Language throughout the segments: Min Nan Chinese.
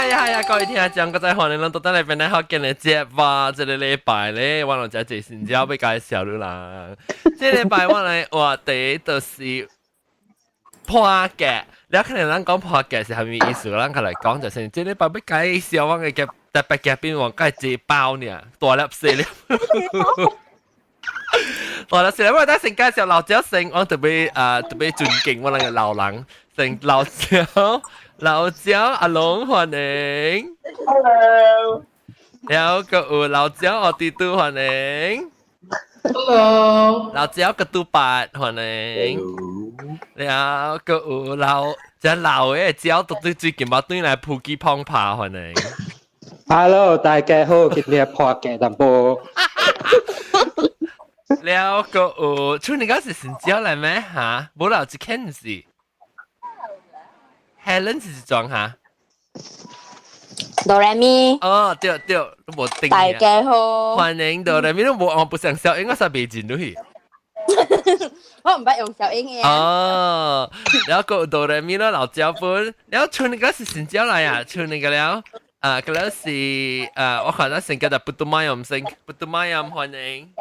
呀係啊！各位聽眾，各位歡迎攏倒轉來檳榔福建的節目。這個禮拜咧，我攏誠濟新招欲介紹你啦。這禮拜我來話題就是破格，你可能咱講破格是啥物意思？咱較來講就是，這禮拜欲介紹我的特別嘉賓，我介一包呢，大粒細粒。大粒細粒，我等先介紹老蔦先，我特別啊特別尊敬我那個老人，先老蔦。老蔦阿龍歡迎，Hello。然後閣有老蔦奧迪都歡迎，Hello。老蔦個都八歡迎，然後閣有老這老的蔦都對最近嘛轉來普吉碰拍歡迎，Hello，大家好，今日破鏡淡薄。然後閣有，出你嗰是新招來咩？嚇，無啦，一間是。Helen 是裝哈哆來咪。哦，對對，都無定。大家好，歡迎哆來咪，都無我不想小英，我實未進入去。我毋捌用小英嘅。哦，然後閣哆來咪咯，老蔦本，然後剩那個是新招來啊，剩那個了，啊，個了是啊，我看到先叫做不都馬音先，不都馬音歡迎。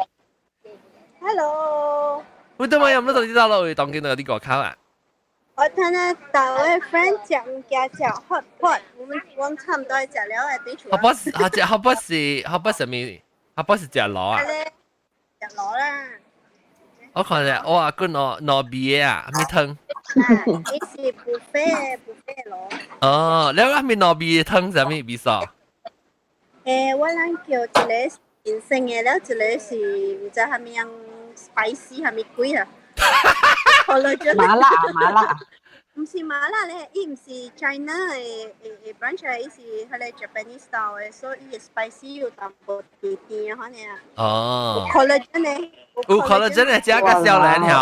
Hello。不都馬音，你到底到落去當今那個啲外口啊？我聽咧，帶我的 friend 食物件食 hot pot，我們差唔多食了會對厝。 hot pot 是，食 hot pot 是 hot pot 啥物？hot pot 是食螺啊？食螺啦。我看者，哇，閣兩兩味啊，啥物湯？啊，伊是 buffet buffet 螺。哦，了啥物兩味湯啥物味素？欸，我人叫一個人參的，了一個是毋知啥物樣 spicy 啥物鬼啊？麻辣麻辣。毋是麻辣咧，伊毋是 China 的的的 branch，伊是彼个 Japanese style 的，所以伊的 spicy 有淡薄甜甜的款爾。哦。有 collagen 的。有 collagen 的，這個少年吼。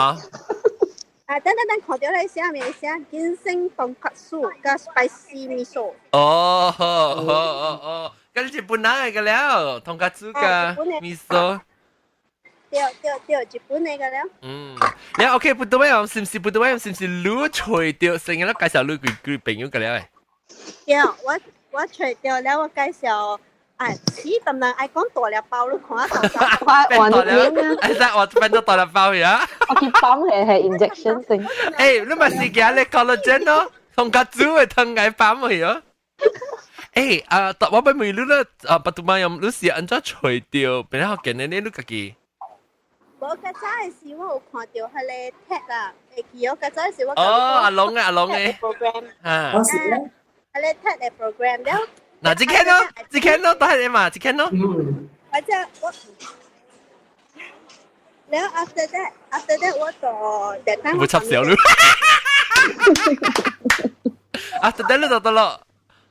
啊，等等等，看著咧寫名寫人參豚カツ佮 spicy miso。哦，好好哦哦，佮日本人的個了，豚カツ佮 miso。對對對，日本的個了。嗯，你 OK 不對啊？是毋是不對啊？是毋是你揣著先個介紹你幾幾朋友個了？對，我我揣著了，我介紹啊，此當然愛講大粒包，你看下我換了，哎，得我變做大粒包呀！我去幫係係 injection 先。欸，你嘛是驚咧 collagen 咯，同個煮的湯來放去哦。欸，啊，我欲問你咧，啊，不對嘛，用你是按怎揣著，變較簡單咧，你家己。無較早的時，我有看著彼个 tag 啦，會記哦。較早的時我哦，阿龍嘅阿龍嘅 program，啊，彼个 tag 的 program 了。嗱，這間咯，這間咯，都係你嘛，這間咯。嗯。或者我，了 after that 我就特登。會插小咯。After that 你就得咯。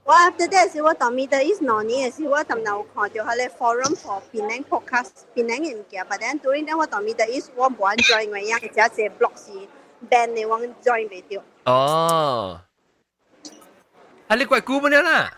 我 after that 是我到 Middle East 2年的時，我當然有看著彼个 forum for 檳城 podcast 檳城的物件，but then during that 我到 Middle East 我無按 join，因為樣誠濟 blog 是 ban 的，我 join 袂著。哦，啊你怪久不了啦？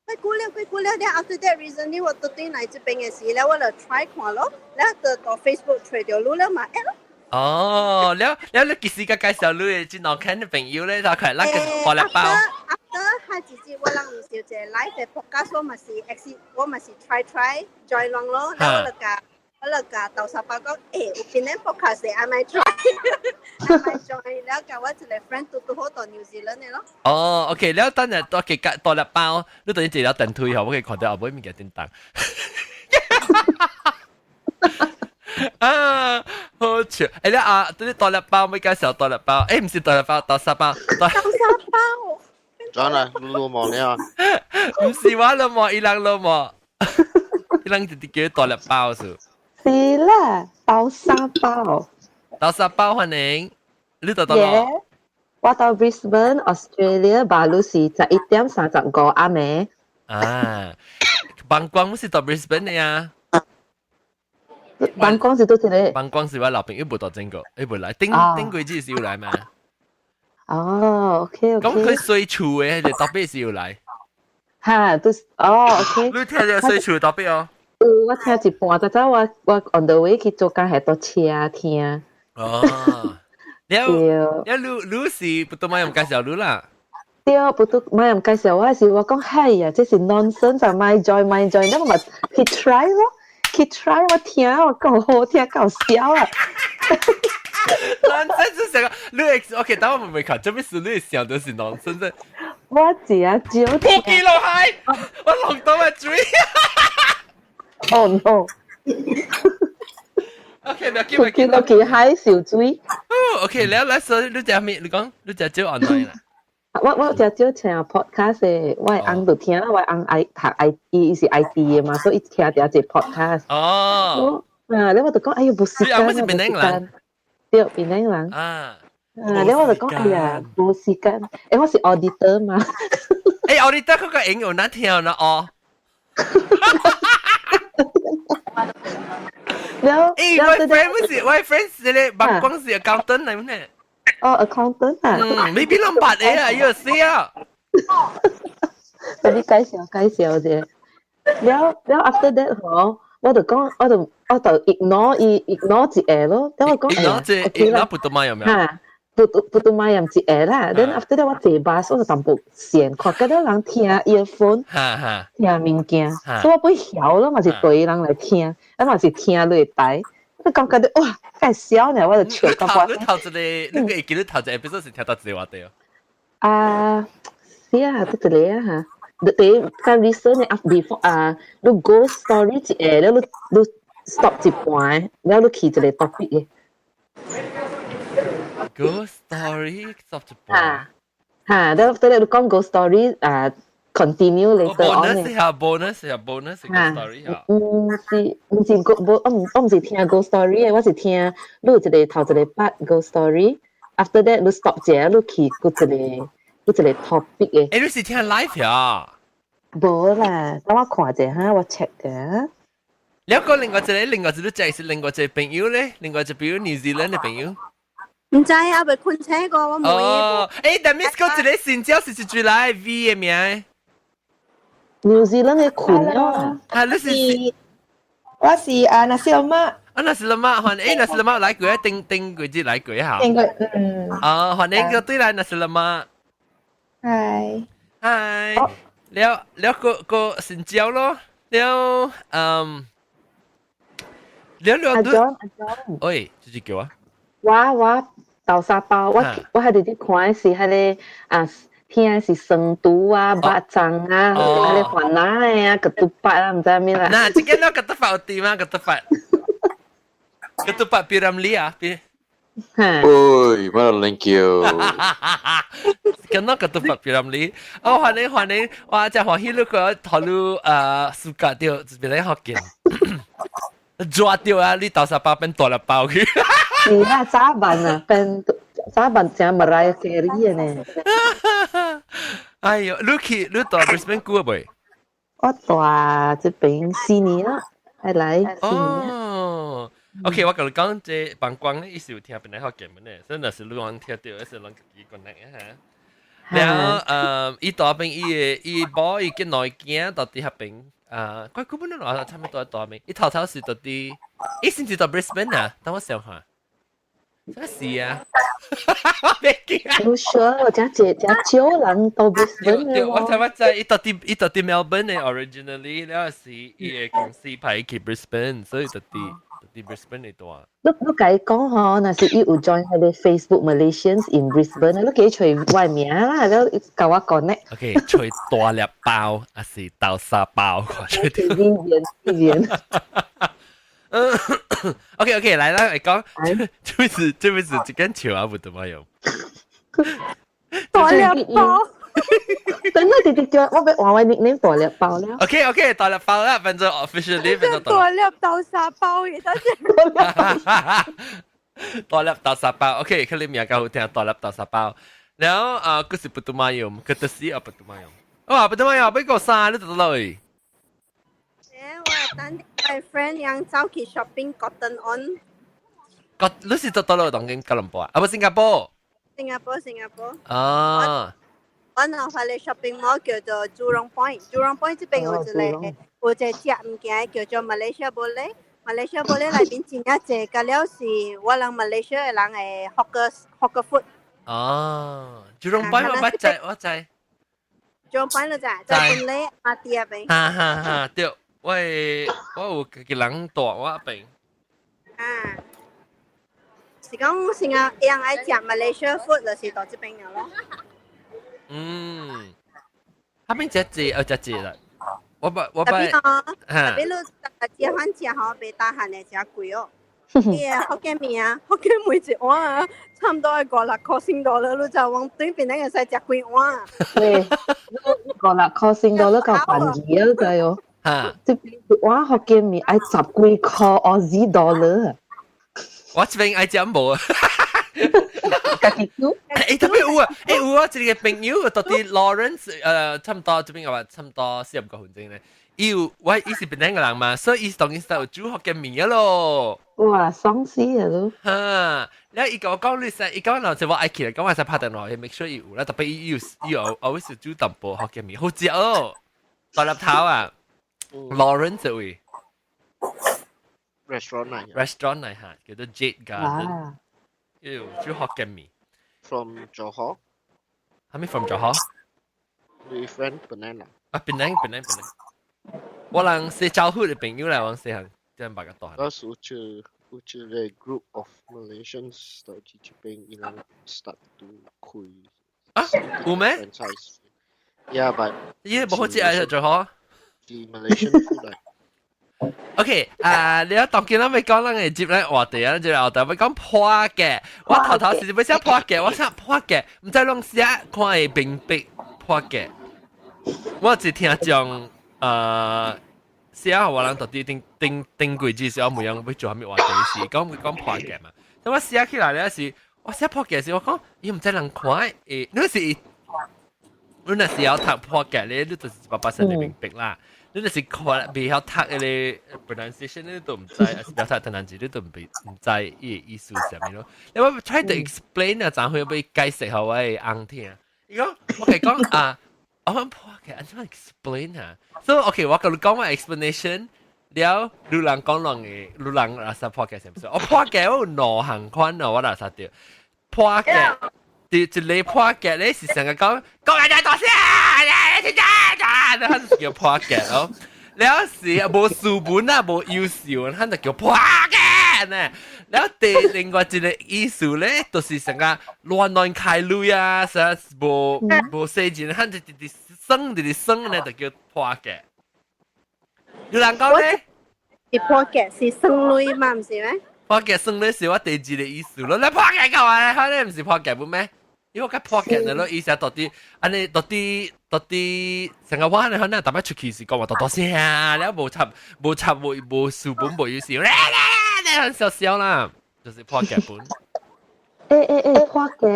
怪久了，怪久了。了 after that recently 我倒轉來這邊的時，了我就 try 看咯，了就到 Facebook 揣著你了嘛，add 咯。哦，了了你幾時個介紹你的這兩間的朋友咧？大概那個大粒包。 After 下一節我人毋是有一個 live 的 podcast，我嘛是 ex 我嘛是 try try join 攏咯，了我就共豆沙包講，欸，有邊個 podcast I might try，I might join，了共我一個 friend 拄拄好到 New Zealand 的咯。哦，OK，了等陣多給大粒包，你等於一條電推吼，我可以看到後尾物件叮當。啊，好笑！欸，你啊，你大粒包欲介紹大粒包？欸，毋是大粒包，豆沙包。豆沙包。轉啦，你落毛了。毋是我落毛，伊人落毛，伊人直直叫大粒包數。是啦，豆沙包。豆沙包歡迎，你到佗落？我到 Brisbane, Australia，巴魯是11點35暗暝。啊，邦光是到 Brisbane 的呀。邦光是佗一个？邦光是我老朋友，無到整個，伊無來，頂頂幾日是有來嘛？哦，OK OK。咁佢睡厝的，就特別是有來。哈，都是哦，OK。你聽著睡厝特別哦？有，我聽一半，早早我我 on the way 去做工，係搭車聽。哦，了了，你你是不都嘛用介紹你啦？對，不都冇人介紹我時，我講係呀，這是 nonsense 啊，莫 join 莫 join，那我咪去 try 咯，去 try 我聽，我講好聽夠笑啊！ Nonsense 是成個你 OK，等我問問看，這邊是你想的是 nonsense？我只啊少聽。記落係，我落到咪嘴。 Oh no！ OK，唔要緊，唔要見到佢海小水。哦，OK，你來說，你食咩？你講，你食少 online 啦。我食少聽 podcast 的，我的翁就聽，我的翁愛讀 I，伊是 IT 的嘛，所以伊聽著這 podcast。哦。啊，你我就講，哎喲，無時間，無時間。對，檳城人。啊。啊，你我就講，哎呀，無時間。欸，我是 auditor 嘛。欸，auditor 嗰個英語難聽啦哦。了，欸，我 friend 不是，我 friend 是咧，目光是 accountant 嚟咩？哦，accountant 啊。嗯，未必攏捌的啊，伊個死啊。俾你介紹介紹者。了了，after that 嗬，我就講，我就 ignore 伊 ignore 一下咯。等我講， ignore 這 ignore 不得嘛有沒有？嚇，不不得嘛有一下啦。Then after that 我坐巴士，我就淡薄閒，看見到人聽 earphone，聽物件，所以我不曉咯，嘛是對人來聽，啊嘛是聽落台。我感覺到哇，太笑呢，我就笑到你頭一個，你會記得頭一個 episode 是聽到一個話題哦？啊，是啊，得一個啊嚇。你第較 recent 的 before 啊，你 ghost story 一下，了你 stop 一半，了你去一個 topic 的。 Ghost story stop 一半。嚇嚇，了後你講 ghost story 啊，continue later on。 bonus 下 bonus 下 bonus ghost story 下。毋是毋是 go 我毋是聽 ghost story 的，我是聽你有一個頭一個 part ghost story，after that 你 stop 一下，你去閣一個 topic 的。欸，你是聽 live 呀？無啦，等我看者哈，我 check 者。了個另外一個，另外一個就是另外一個朋友咧，另外一個朋友 New Zealand 的朋友。毋知啊，未困醒過，我冇嘢。哦，欸，但 miss 過一個新椒是一來 V 的名。 New Zealand 的困啊！啊，你是？我是啊，nasi lemak。啊，nasi lemak，歡迎 nasi lemak 來過啊，頂頂過節來過哈。頂過，嗯。啊，歡迎個對來 nasi lemak。嗨。嗨。了了個個新椒咯，了嗯，了了阿 John 阿 John。喂，這是叫啊？我豆沙包，我喺度啲看是彼個啊。聽是生肚啊、肉粽啊、彼個番仔的啊、ketupat 啊，毋知啥物啦。嗱，這個喏 ketupat 有啲嗎？ketupat。Ketupat P. Ramlee 啊，P。喂，乜 thank you。咁喏 ketupat P. Ramlee，哦，歡迎歡迎，哇，真歡喜你個頭路啊，暑假掉，這邊來學見。抓掉啊！你豆沙包變大粒包去。是啦，早晚啊，變早晚正 Mariah Carey 呢。哎呦，你去你到 Brisbane 久未？我住這邊4年啦，係來四年。哦，OK，我共你講，這膀胱咧，伊是有聽本來福建文的，所以若是你講聽到，是攏家己 connect 哈。然後，伊大邊伊的伊某伊見內囝到佇彼邊，啊，怪古本來差不多大邊，伊頭頭是到佇，伊先是到 Brisbane 啊，等我想下。啥事啊？別驚。你 sure 真濟真少人到 Brisbane。對，我知我知，伊到佇 Melbourne 的 originally，了是伊的公司派去 Brisbane，所以就佇 Brisbane 的住。你共伊講吼，若是伊有 join 彼個 Facebook Malaysians in Brisbane，你記揣我名啦，了共我 connect。 OK，揣大粒包，還是豆沙包？語言語言。嗯，OK OK，來啦，來講，這邊是這間笑啊，不得嘛用。大粒包。等下直直叫我欲換我 nickname 大粒包了。 OK OK，大粒包啦，反正 officially 變做大粒豆沙包嘅，等陣。大粒豆沙包，OK，佢你名較好聽，大粒豆沙包。然後啊，佢是不得嘛用，佢就是啊不得嘛用。哇，不得嘛用，俾個衫你就得落去。我等my friend 樣走去 shopping Cotton On。個你是到到落當緊吉隆坡啊？啊不，新加坡。新加坡，新加坡。啊。我嗱發嚟 shopping mall 叫做 Jurong Point，Jurong Point 這邊有一個食物件叫做 Malaysia Boleh，Malaysia Boleh 內邊真正濟，甲了是我人 Malaysia 的人的 hawker hawker food。哦，Jurong Point 我捌知，我知。Jurong Point 了在，在本來阿弟那邊。哈哈哈，對，我有個人住我邊。啊，是講成日人愛食 Malaysia food 就是到這邊了咯。嗯，那邊食濟，哦食濟啦。我不我不。特別哦，特別你食飯食吼，袂大漢的誠貴哦。伊個福建麵啊，福建麵一碗啊，差唔多愛五六塊新多了，你就往對邊那個使食幾碗。對，五六塊新多了夠便宜啊，知哦。嚇！這邊一碗福建麵愛十幾塊澳紙 dollar。我這邊愛食無啊。家己煮。欸，特別有啊！欸，有啊！一個朋友到佇 Lawrence，差唔多這邊個差唔多45個分鐘咧。伊有我伊是檳城個人嘛，所以伊當然是有煮福建麵咯。哇，爽死啊都！哈，然後伊共我講你使，伊講若是我愛去，講我使拍電話去 make sure 伊有啦，特別伊有伊有 always 煮淡薄福建麵，好食哦。大粒頭啊，Lawrence 位 restaurant 嚟，restaurant 嚟嚇，叫做 Jade Garden，伊有煮福建麵。 From Johor？係咪 from Johor？你 friend Penang 啊，Penang Penang Penang。我人是招呼的朋友來往細漢，這樣把個大。嗰時有一個 group of Malaysians 到這邊，伊人 start to 開。啊，有咩？Yeah, but 伊無好食啊，最好。是 Malaysian food 嚟。 OK，啊，你當見咱欲講咱會接來話題啊，就話題欲講破格。我頭頭是欲寫破格，我寫破格，毋知攏寫看會明白破格。我只聽講。寫我人到底頂頂頂幾至少每樣欲做啥物話題是講講破格嘛。咁我寫起來咧是，我寫破格時我講，伊毋知人看會，你是你若是要讀破格咧，你就是100%就明白啦。你若是看袂曉讀彼個 pronunciation，你都毋知，還是袂曉讀單字，你都毋知伊個意思是啥物咯。你我 try to explain 啊，怎會欲解釋予我的翁聽？伊講我共伊講啊。我講破格，按怎 explain 啊？So OK，我共你講我 explanation 了，你人講人的，你人垃圾破格是毋是？我破格我有兩項款哦，我垃圾著破格，一個破格咧是成個講講來大聲，來聽聽聽，那叫破格哦。了是無斯文啊，無優秀，咱就叫破格呢。了第另外一個意思咧，就是成個亂亂開鐳啊，啥無無細錢，咱就直直耍，直直耍咧，就叫破格。有人講咧，是破格是耍鐳嘛，毋是咩？破格耍鐳是我第二個意思咯。你破格幹嘛咧？反正毋是破格不咩？因為我較破格的咯，意思到底，按呢到底到底成個我按呢可能逐擺出去是講話大大聲，了無插無插無無書本無意思，咧咧咧，笑笑啦，就是破格本。欸欸欸，破格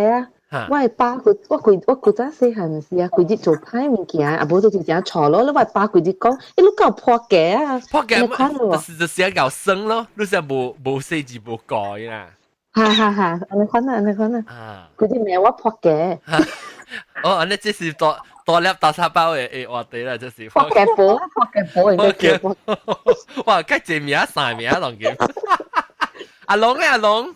啊！我的爸佢我規我古早細漢時啊，規日做歹物件，啊無就是誠錯咯。你我爸規日講，欸，你夠破格啊！破格就是就是𠢕耍咯，你是無無細字無改啦。哈哈哈，按呢款啊，按呢款啊。啊！規日罵我破格。哦，按呢這是大大粒大沙包的的話題啦，這是。破格婆，破格婆應該叫。哇，較濟名三名攏叫。阿龍咧，阿龍。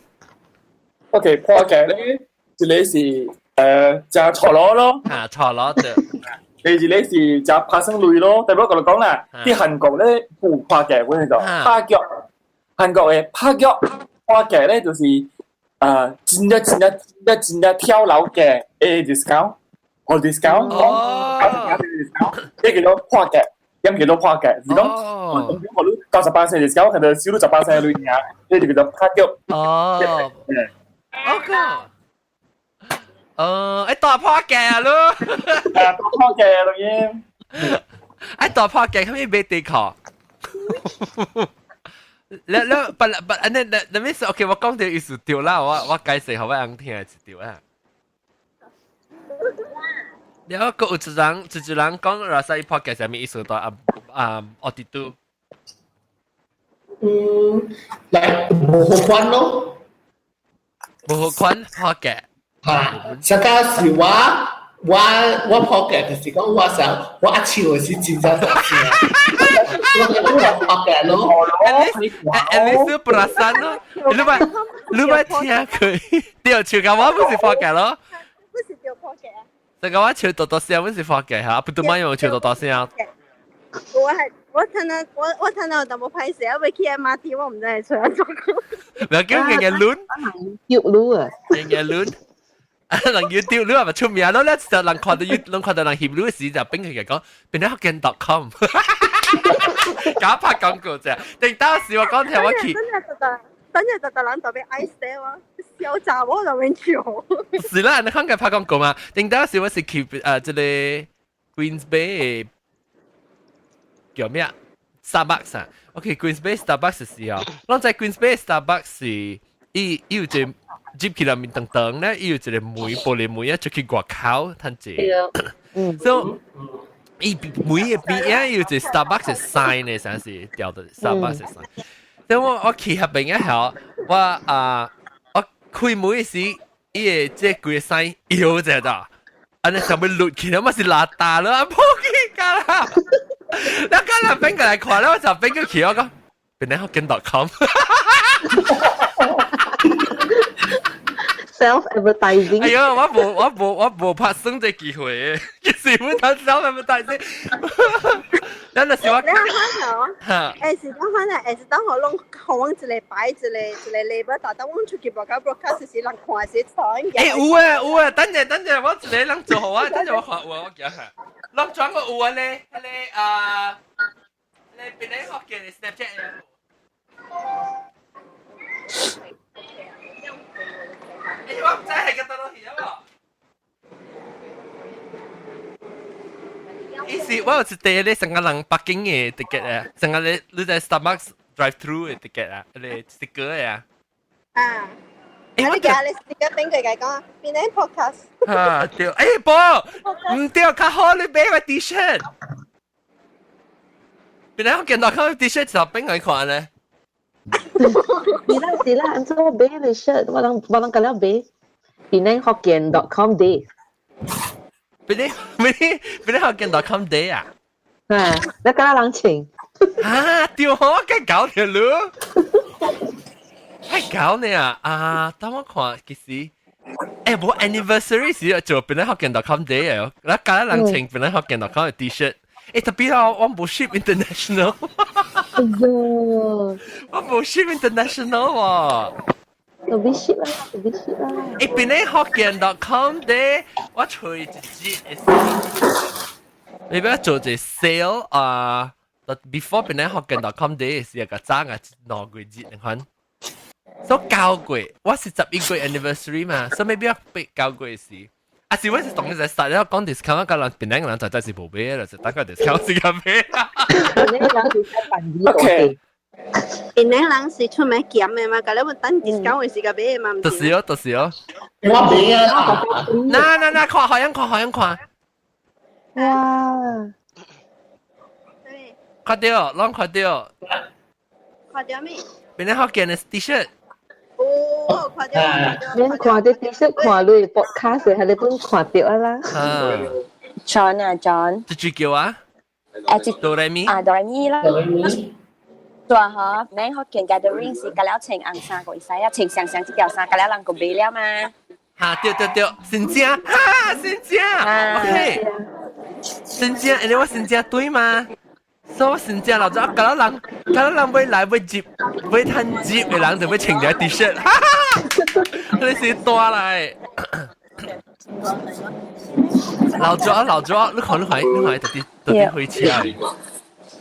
OK，破格咧，一個是食錯囉咯。啊，錯囉對。第二個是食拍生類咯，特別我共你講啦，佇韓國咧有破格，阮叫做拍腳。韓國的拍腳破格咧就是真正真正真正真正跳樓價的 discount，或 discount，哦， discount，這叫做破格，咁叫做破格，是講我你90%discount，可能少咗10%鐳爾，這就叫做拍腳。哦，OK。哦，欸大破格啊咯，啊大破格咯已。欸大破格，啥物買地殼？了了，不不，按呢那那咩事？OK，我講著意思對啦，我我解釋予我翁聽就對啦。了，閣有一人，一人講拉薩破格啥物意思？大啊啊，奧迪都。嗯，來無好款咯。無好款破格。嚇，上個是我我我破格，就是講我想我阿笑是真正大聲，我我破格咯。 At least perasan 咯，你捌你捌聽佢？對，笑甲我不是破格咯。不是著破格啊。這個我笑多多聲，我是發嘅嚇，不都買用笑多多聲。我係我聽到我我聽到淡薄歹勢，我未去 MRT，我毋知會出來做。唔要叫人嘅亂，叫擼啊！人嘅亂。人要丟你係咪出名咯？咧就人看到要，人看到人翕你時就變佢講，變咗福建 .com，假拍廣告啫。定當時我講聽我去，真係特特，等陣特特人特別愛死我，小查某就免笑。是啦，你看佢拍廣告嘛？定當時我是去這個 Queens Bay 叫咩啊？Starbucks 啊，OK，Queens Bay Starbucks 時候，我在 Queens Bay Starbucks 是伊伊有一個。入去內面當當咧，伊有一個門玻璃門啊，出去外口趁濟。所以伊門嘅邊啊有一個 Starbucks 嘅 sign 咧，啥是掉的 Starbucks 嘅 sign。等我我去翕邊一下，我啊我開門時，伊個這規個 sign 搖者的，按呢上面落去，嘛是邋遢咯，破去㗎啦。你今日邊個來看咧？我就邊個去我講，邊個福建 .com。 Self advertising。哎呀，我無我無我無拍算這機會，其實我睇 self advertising。咱就是我。你看哦，誒是講反正誒是當我攏互阮一個擺一個一個禮物，但當阮出去 broadcast 時，人看是錯。誒有啊有啊，等陣等陣，我一個人做予我，等陣我看有啊，我行下。攏轉個有啊咧，彼個啊，你邊個福建的 Snapchat？欸，我毋知係個倒落去啊無？意思我有一塊咧，成個人北京的 ticket 啊，成個咧你在 Starbucks drive through 的 ticket 啊，彼個 sticker 的啊。啊。欸，我今日 sticker 邊個講？邊個 podcast？啊對，欸無，毋對，較好你買個 T-shirt。邊個見到看 T-shirt 就邊個看咧？是啦是啦，按怎我買個 shirt，我人我人甲了買，檳城福建 .com day。檳城檳檳城福建 .com day 啊？啊，你甲人穿。啊，對，我該搞條路。太搞呢啊！啊，等我看，其實，欸，無 anniversary 時做檳城福建 .com day 啊，我甲人穿檳城福建 .com 的 T-shirt。欸，特別啊，我無 ship international。哎喲，我無 ship international 喎。都別 ship 啦，都別 ship 啦。欸，檳城福建 .com 的，我揣一支，你欲做一個 sale 啊？before 檳城福建 .com 的是個早啊2個月你看。所以9月，我是11月 anniversary 嘛，所以 maybe 要逼9月時。啊是我是當時 start 了講 discount，個人檳城人就真是無買啦，就等個 discount 時間買。檳城人是辦二 OK。檳城人是出名儉的嘛，共你等 discount 的時間買的嘛。就是哦，就是哦。我買啊！嗱嗱嗱，看好樣看好樣看。哇！對。看到，攏看到。看到咩？檳城福建的 T-shirt。哦，看到看到。免看到 T-shirt，看你 podcast 係你本看到啊啦。啊。 John 啊，John。這句叫啊？啊，這哆來咪。啊，哆來咪啦。哆來咪。對嗬，你福建 gathering 是甲了穿紅衫個會使啊，穿上上這條衫，甲了人個買了嘛。哈，對對對，新正，哈，新正，OK，新正，你話新正對嗎？所以我新正老早，甲了人，甲了人欲來欲接，欲趁接的人就欲穿條 T-shirt，哈哈，你是大來。老早老早，你看你看你看，到底到底開車？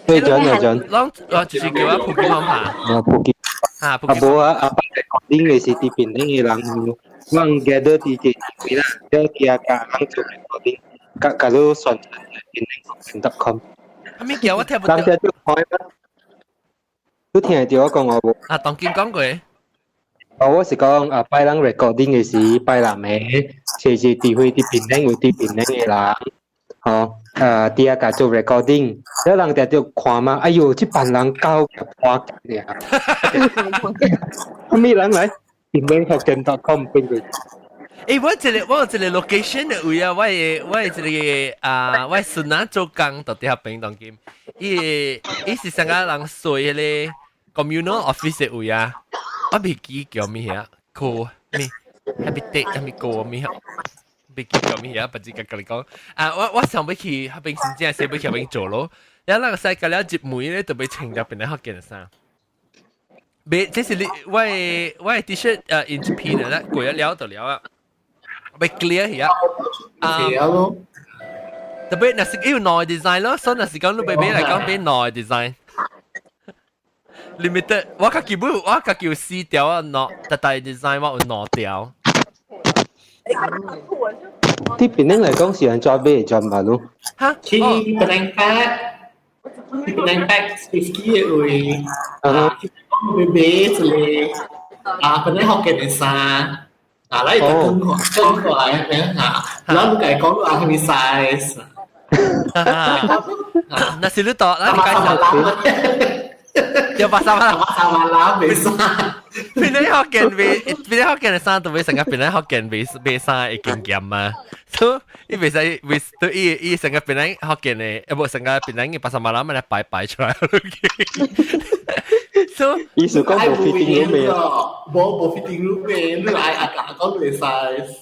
對準對準。攏我就是叫我普吉方法。啊，普吉。啊，啊無啊，啊捌 recording 的是佇檳城的人，阮 gather 佇這位啦，了加加人做 recording，甲甲你宣傳檳城 .com。啥物叫我聽不到。人聽到看嗎？你聽會到我講話無？啊，當今講過。哦，我是講啊，拜人 recording 的時，拜六暝，是是佇會佇檳城有佇檳城的人，吼，啊，佇遐共做 recording，了人定著看嘛，哎喲，這班人搞破嘅啊！啥物人來？檳城福建 .com 變過。欸，我一個我有一個 location 的位啊，我的我的一個啊，我的孫仔做工就佇遐邊當今，伊伊是啥個人睡彼個 communal office 的位啊，我袂記叫咩啊，個咩，habitat 啥物個咩啊，別記講咩啊？不知甲你講啊，我想欲去彼邊真正是欲去彼邊做咯。然後那個世界了入門咧，就欲穿著檳城福建的衫。別，這是你我的 T-shirt 印一片啦，過一了就了啊，欲 clear 去啊。啊咯。特別若是要內 design 咯，所以若是講你欲買來講買內 design。limited，我家己買，我家己有四條啊，兩特大 design 我有兩條。啲檳城來講是按怎買專嘛咯？哈？去檳城北，去檳城北 Swiss 的位，啊，去買一個啊，檳城福建的衫，啊，來就更換更換咩嚇？然後你家講啊，啥物 size？那是你到，那你介紹。有八三萬，八三萬啦，袂使。檳城福建袂，檳城福建的衫都袂成個檳城福建賣賣衫的經驗嘛，所以伊袂使袂都伊伊成個檳城福建的，無成個檳城的巴沙馬蘭咪擺擺出來。所以意思講無 fitting room 未？無無 fitting room 未？你來阿家講你 size。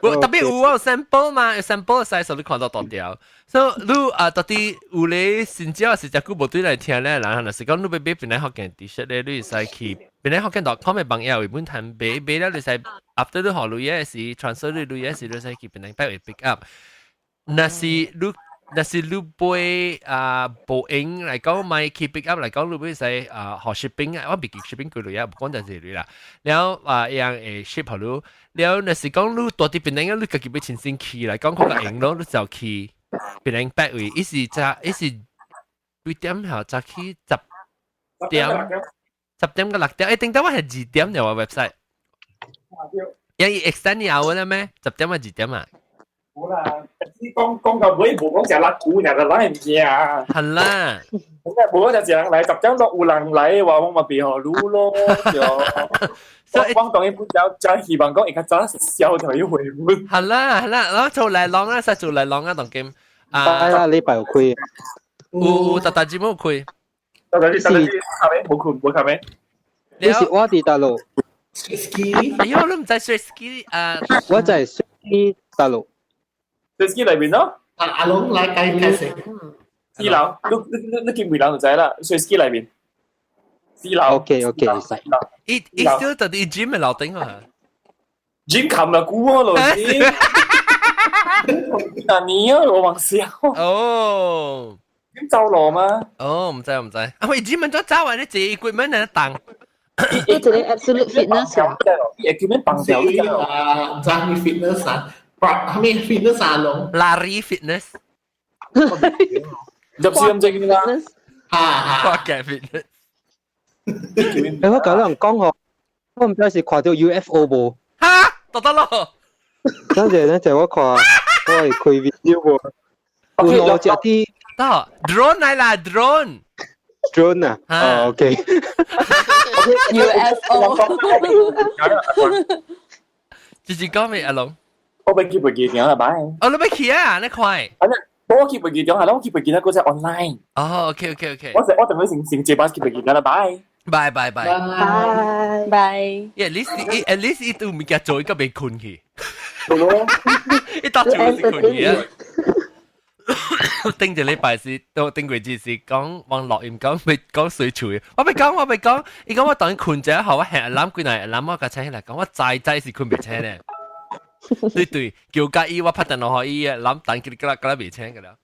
無特別有我有 sample 嘛，有 sample size 你看到大條。所以你啊，到底有咧新招是只久無對來聽咧，人若是講你欲買檳城福建 T-shirt 咧，你會使去檳城福建 .com 的網頁有本攤買買了，你使 after 你予鐳時 transfer 你鐳時，你使去檳城北會 pick up。若是你買啊無閒來講買去 pick up 來講，你欲使啊予 shipping 啊，我袂記 shipping 幾鐳啊，無講就係鐳啦。了啊，一樣會 ship 予你。了若是講你蹛佇檳城，你家己欲親身去來講，較較閒咯，你就去檳城北位，伊是早伊是幾點吼？早起10點，10點到6點。欸，頂當我係2點的我 website。因為 extend 你 hour 啦咩？10點啊2點啊？冇啦，你講講到尾無講食辣糊，爾就咱會毋驚啊。係啦，無講食一人來，10點都有人來的話，我嘛袂予你咯。對。我當然不真希望講會較早消掉伊回本。係啦係啦，我做嚟浪啊，實做嚟浪啊，當今。啊，啦，禮拜有開。有有，逐逐節目有開。逐逐節逐節卡咩？無困無卡咩？你是我佇大陸。 ski。哎喲，你毋知 ski 啊？我在 ski 大陸。 ski 內面咯。阿阿龍來解解釋。四樓，你你你你見幾樓就知啦。ski 內面。四樓。 OK OK，伊伊小到底 gym 的樓頂啊？gym 冚了久啊，老師。那年啊，我忘記哦。點走路嗎？哦，毋知毋知。啊，喂，gym 怎走啊？你這 equipment 來當。伊一個 Absolute Fitness 啊。伊 equipment 放掉啊，毋知咩 fitness 啊？係咩 fitness 啊？龍。 Larry Fitness。入試咁正啦。哈哈。我嘅 fitness。欸，我甲人講吼，我毋知是看著 UFO 無？哈，就得咯。等陣等陣，我看我會開 video 無？有兩隻啲。得，drone 來啦，drone。 drone 啊？哦，OK。 UFO。直接講咩阿龍？我欲去飛機場啦，拜。哦，你欲去啊？你快。我去飛機場係咯，我去飛機場嗰隻 online。哦，OK。我等佢成成這班去飛機場啦，拜。拜拜拜。拜拜。 At least 伊都物件做，伊個袂睏去。好咯。伊搭住是睏去啊。頂一禮拜是到頂過節是講往錄音講欲講水喙，我欲講我欲講，伊講我當伊睏者後，我嚇諗幾耐諗我甲請起來講，我知知是睏袂醒咧。對對，叫甲伊我拍電話予伊，諗等佢佢佢袂醒個了。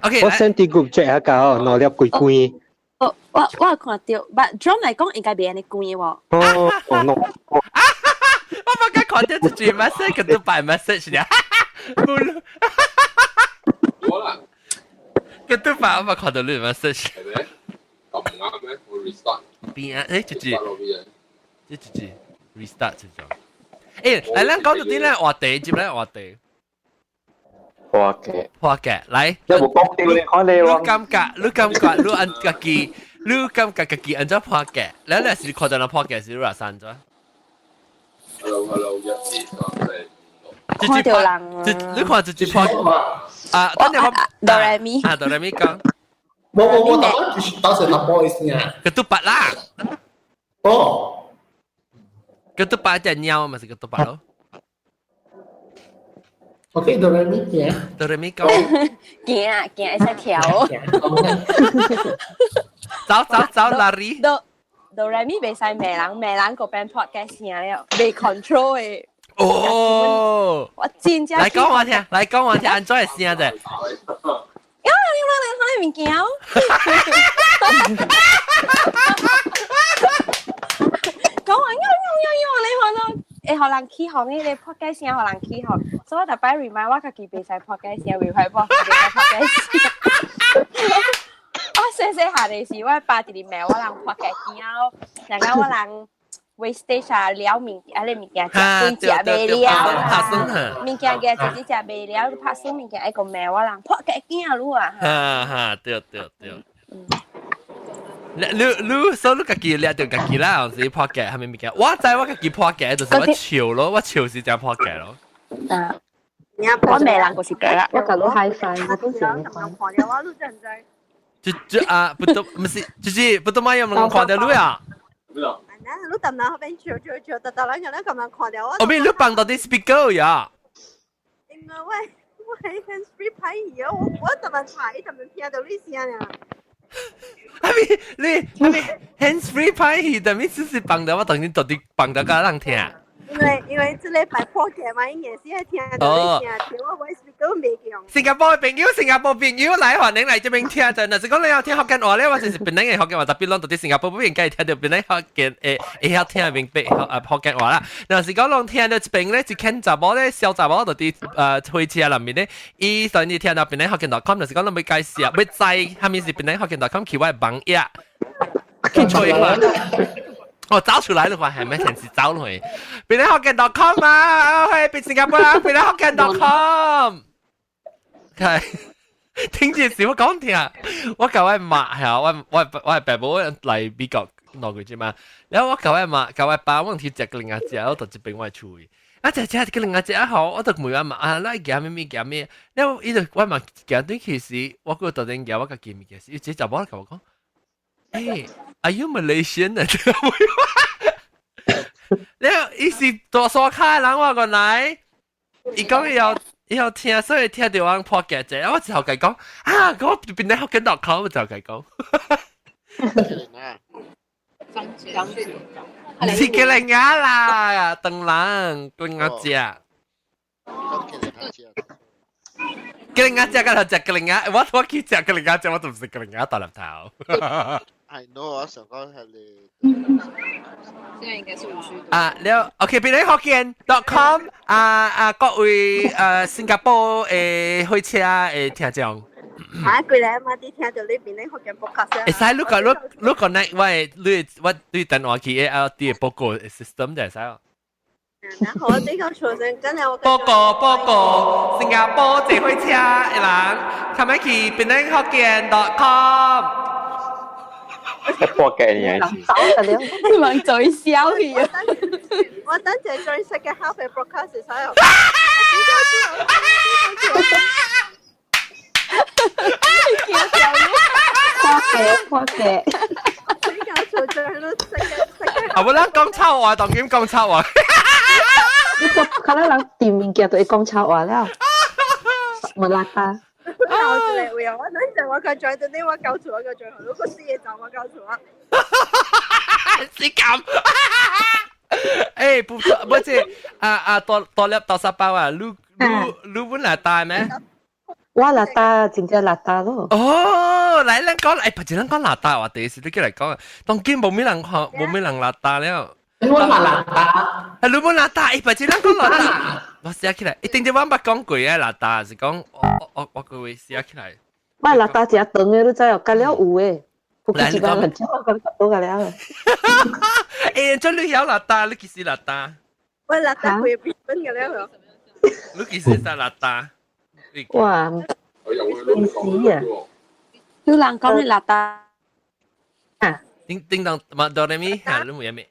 OK，我 send 啲 group chat 一個哦，兩粒鬼鬼。我我我有看著，but drone 來講應該袂按呢關喎。哦哦 no。我冇敢看著一句 message，佢都擺 message 咧。冇。我啦。佢都擺，我冇看到你 message。係咩？咁唔啱咩？我 restart。邊啊？誒，這句，這句 restart 這種。欸，來，咱講到啲咧話題，接來話題。話題。話題，來。你無講掉你看你你感覺，你感覺，你按家己，你感覺家己按怎破格？你若是看到人破格，是你若刪咗？ Hello hello，一二三四五六。看著人。你看這句破啊？等下我。哆來咪。啊，哆來咪講。無無無，當當時他 boys 呢。佢都白啦。哦。佢都白隻貓嘛，是佢都白咯。OK，哆來咪行。哆來咪講。行行會使跳。走走走，拉里。哆哆來咪袂使罵人，罵人個變 podcast 聲了，袂 control 的。哦。我真正。來講我聽，來講我聽，按怎會聲者？啊！你講你講你物件。講話喲喲喲喲，你看到會予人起哄，彼個 podcast 聲予人起哄，所以我逐擺 remind 我家己袂使 podcast 聲，袂使播 podcast 聲。我細細漢的時，我爸直直罵我人 podcast 聲咯，人家我人 wastage 啊，了物啊，你物件食幾食袂了啦，物件嘅自己食袂了，拍算物件愛閣罵我人 podcast 聲愈啊。哈哈，對對對。你你所以你家己掠著家己啦，是破格係咪物件？我知我家己破格，就是我笑咯，我笑是真破格咯。啊，我罵人就是假啦。我甲你 hi-fi，我本時看了我都真知。就就啊，不都唔是，就是不都買有人看到你啊？你抌那邊笑笑笑，特特人人咁樣看到我。我邊你放到啲 speaker 呀？因為我喺 hands free 拍戲啊，我特別睇，特別聽到你聲啊。係咪你係咪 hands free 拍戲？但係只是放到我當然到底放到個人聽。因為這禮拜破鏡嘛，應該是係聽到你聲，聽我voice speaker 未用。新加坡的朋友，新加坡朋友來歡迎來這邊聽陣。若是講你有聽福建話咧，我就是檳城的福建話，特別攏到佇新加坡不應該聽著檳城福建會會曉聽明白啊福建話啦。若是講攏聽著這邊咧，一間查某咧，小查某就佇火車內面咧，伊當然聽到檳城福建 .com，若是講攏欲介紹，欲知啥物是檳城福建 .com，去我的網頁去揣看。哦，走出來的話係咩？成時走落去，檳城福建 .com 啊，去變新加坡啦，檳城福建 .com。係，聽住時我講聽，我舊位媽係我係爸母嚟美國兩個月嘛，然後我舊位媽舊位爸，我去食個另外食，我就這邊我厝去。啊，食食個另外食好，我就問我媽啊，咱行咩物行咩？然後伊就我嘛行轉去時，我閣突然行我家己物件時，伊這查某共我講，欸，Are you Malaysian 啊？然後伊是大沙卡的人，我原來，伊講伊有。伊有聽，所以聽著我破格者，我就共伊講啊，我檳城福建 .com，我就共伊講。唔是吉蘭亞啦，當人吉蘭亞食。吉蘭亞食，甲頭食吉蘭亞，我去食吉蘭亞食，我都唔是吉蘭亞大粒頭。 I know，我想講係你。啊，了，OK，檳城福建 .com 啊啊，各位新加坡的火車的聽眾。啊，過來嘛，啲聽到你檳城福建 podcast。會使你講你你 connect 我的你我對電話去 L D 的報告 system 就會使哦。然後我這個學生跟我報告報告，新加坡坐火車的人，他們去檳城福建 .com。破鏡嘅。走就了，問最笑去啊！我等陣最識嘅 half 嘅 broadcast 所有。破鏡破鏡。啊，無咱講臭話，當今講臭話。你個可能人掂物件就會講臭話了。冇邋遢。我嚟會啊！我等陣我個再等啲我搞錯我個最後，如果是嘢就我搞錯啊！死咁！欸，不不是啊啊，多多粒豆沙包啊，你你你本來帶咩？我邋遢，真正邋遢咯。哦，來咱講，欸，不是咱講邋遢話題是你過來講，當今無咩人看，無咩人邋遢了。我嘛邋遢，啊，你本邋遢，欸，不是咱講邋遢。我寫起來，一定就我捌講過啊，邋遢是講我我我個位寫起來。我邋遢誠長的，你知哦？加了有的，不過一般人少，我講多了。欸，這你曉邋遢，你其實邋遢。我邋遢會變分嘅了。你其實係邋遢。哇！唔是啊，有人講你邋遢。啊？叮叮當嘛，哆來咪，哈，你冇咩？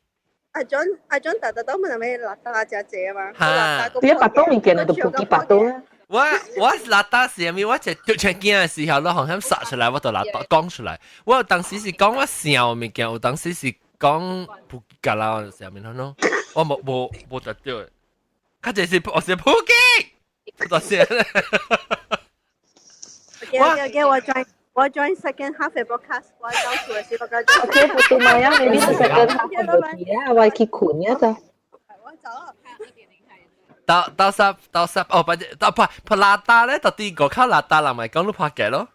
阿 John 阿 John 特特都問係咪邋遢只只嘛？哈，你巴東物件就普及巴東啊。我我邋遢是啥物？我一就穿鏡的時候，我好像撒出來，我就邋遢講出來。我有當時是講我想物件，有當時是講普及噶啦，啥物咯？我無無無得對，較濟是我是普及。多謝。 OK OK，我 join second half 嘅 broadcast，我走出嚟先，我講。 OK，不對嘛呀，maybe 是 second half 嘅啊，我去困呀就。我走。到到十到十哦，不到拍拍拉達咧，到底個靠拉達人咪講你拍嘅咯。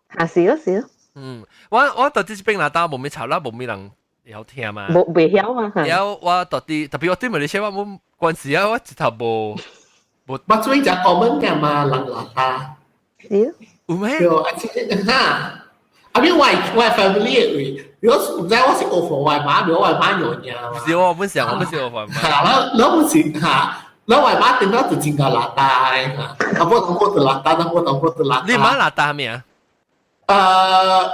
啊，是咯是咯。嗯，我到底這邊拉達無咩吵啦，無咩人有聽嘛。無袂曉嘛。有我到底特別我對馬來西亞我冇關係啊，我直頭無無。我最就 common 嘅嘛，人拉達。是。有咩？對，啊，哈。啊，比我 family 位，如果唔知我是學佛我媽，如果我媽有嘢嘛。是我本想，我本是學佛媽。嚇，我本是嚇，我媽頂到就真個邋遢嚇，啊，我當我就邋遢，我當我就邋遢。你媽邋遢咩啊？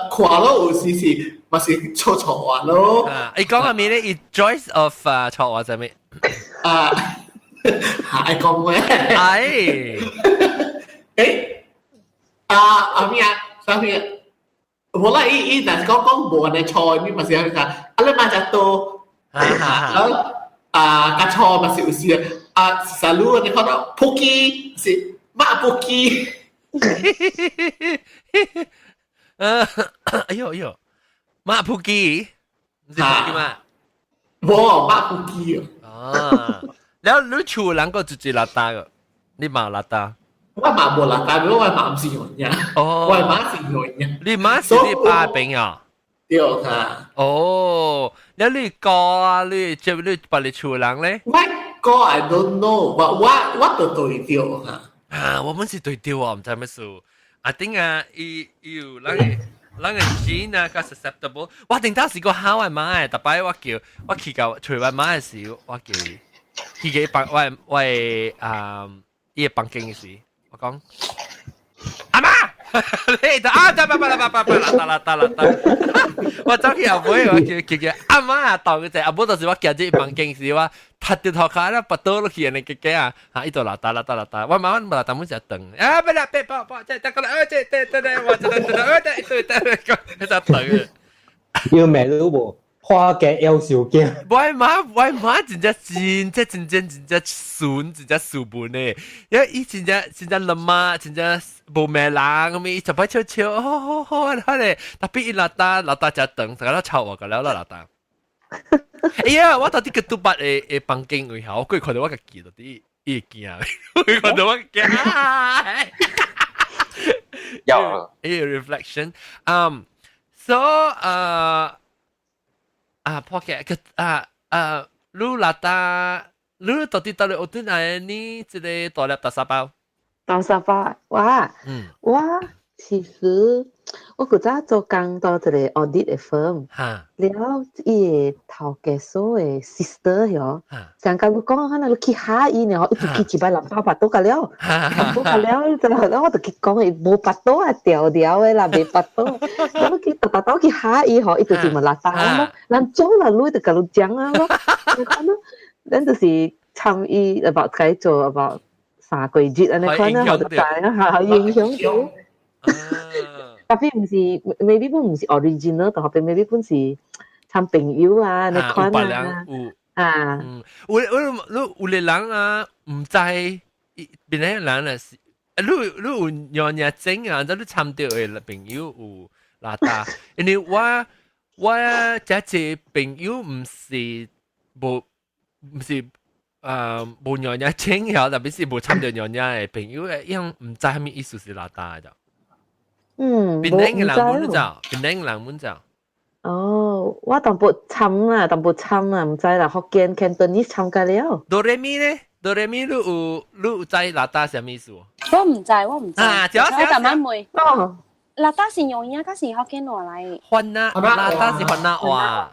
看咯，有時是嘛是錯錯話咯。啊，你講下咩咧？伊 choice of 啊錯話係咩？啊，嚇，講咩？哎，誒，啊啊咩啊？啥咩？無啦，伊伊但是講講無按呢錯，你嘛是按呢啊，你嘛就多，然後啊，較錯嘛是有時啊，selalu 你看到撲機是馬撲機，哎呦哎呦，馬撲機，唔是撲機嘛？無馬撲機啊！然後你厝人個就邋遢個，你嘛邋遢？我嘛無邋遢，我嘛毋是用呀。哦，我媽是用呀。你媽是你爸朋友？對哈。哦，แล้ว你哥啊，你接你別你厝人咧？我哥 I don't know，我就對著哈。啊，我們是對著啊，毋知咩事。啊，頂啊，伊伊有人個人個 gene 啊，較 susceptible。我頂當時個考我媽的，逐擺我叫我去到揣我媽的時，我叫伊去個房我我啊伊個房間的時，我講阿媽，你就啊，得得得得得得啦得啦得啦，我走去後尾，我叫叫叫阿媽當佢隻，阿母就是我行入房間時，我踢掉頭殼啦，拔刀落去，你嘅啊，嚇，伊就啦得啦得啦得，我媽媽無啦，當本就斷，啊，不啦，別跑跑，這這個啦，這這這這，我這這這，這這這，這這斷。要命都無，花嘅腰小驚。我媽我媽真正真正真正真正順，真正斯文的，因為伊真正真正懶媽，真正無罵人咁，伊就擺笑笑，好好好好咧。特別伊邋遢邋遢只長，大家都臭我個了啦邋遢。哎呀，我到底個拄捌的的房間位下，我過看到我家己到底伊會驚，我看到我驚。有，伊 reflection，so 啊，破嘅個啊啊，你邋遢，你到底到底學轉來呢？這個大粒豆沙包，豆沙包，哇，我其實我古早做工到一個 audit 的 firm，了伊個頭家所的 sister 喲，上甲你講，可能你去嚇伊呢，一直去一擺人包腹肚個了，腹肚個了，就了我就去講伊無腹肚啊，條條的啦，袂腹肚，我去逐逐去嚇伊吼，伊就是問邋遢咯，人做啦，你就共你講啊咯，你看咯，咱就是參與 about 該做 about 3個月按呢款啊，就知啊，影響到。特別毋是，maybe 本毋是 original，特別 maybe 本是參朋友啊，你看啊，啊，有有有有個人啊，毋知邊個人啊是，你你有娘娘整啊，你參著的朋友有邋遢，因為我我這個朋友毋是無毋是無娘娘整啊，特別是無參著娘娘的朋友，伊樣毋知啥物意思是邋遢的。檳城嘅人本就，檳城人本就。哦，我淡薄參啊，淡薄參啊，毋知啦，福建 Cantonese 參加了。哆來咪咧，哆來咪你有你有知邋遢啥物意思？我毋知，我毋知。啊，我慢慢問。哦，邋遢是用音，還是福建話來？番仔，邋遢是番仔話。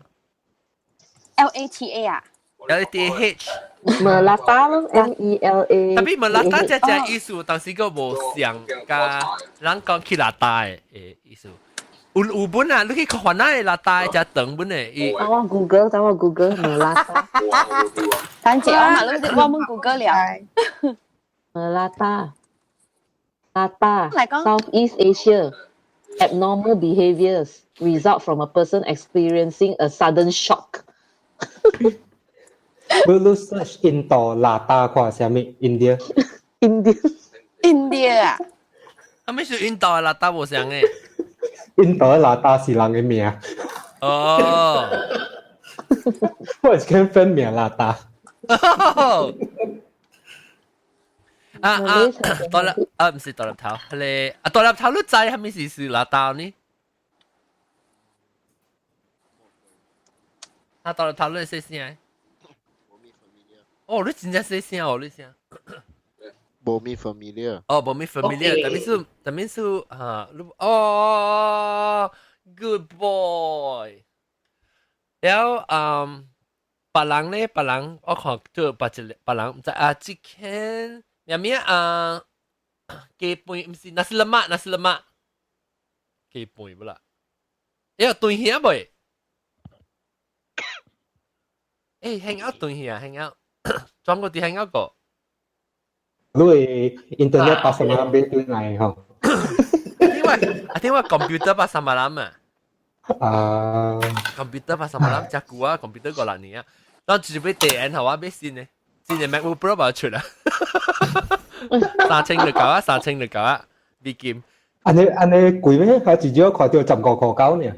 LATA 啊？LATH。 Melata 咯，M E L A。特別 melata 這隻意思，當時個無像佮人講去邋遢的意思。有有本啊，你去看番仔的邋遢的只長本的。伊。我 Google，等我 Google melata。等陣我嘛，你我問 Google 了。 Melata，邋遢，Southeast Asia abnormal behaviors result from a person experiencing a sudden shock。你你 search 印度邋遢看啥物？India。India。 India 啊？係咪是印度嘅邋遢無相嘅？印度嘅邋遢是人嘅名。哦。我是講分名邋遢。啊啊！獨立啊，唔是獨立頭，係啊獨立頭，你知係咪是邋遢呢？啊，獨立頭你識聲？哦，你真正識聲哦，你聲。無咪 familiar。哦，無咪 familiar，特別是特別是啊，哦，good boy。然後嗯，別人咧，別人我看做別一個別人唔知啊，這間咩咩啊，雞飯唔是 nasi lemak，nasi lemak，雞飯不啦？哎，斷兄未？誒，hang out 斷兄，hang out，轉過啲 hang out 過。你 internet 八十萬俾對嚟吼？因為啊，因為 computer 八十萬啊。啊，computer 八十萬真久啊，computer 5、6年啊，當直接地緣予我買新的，新的 MacBook Pro 嘛出啦，3000就夠啊，3000就夠啊，美金。按呢按呢貴咩？佢至少看到15塊9呢。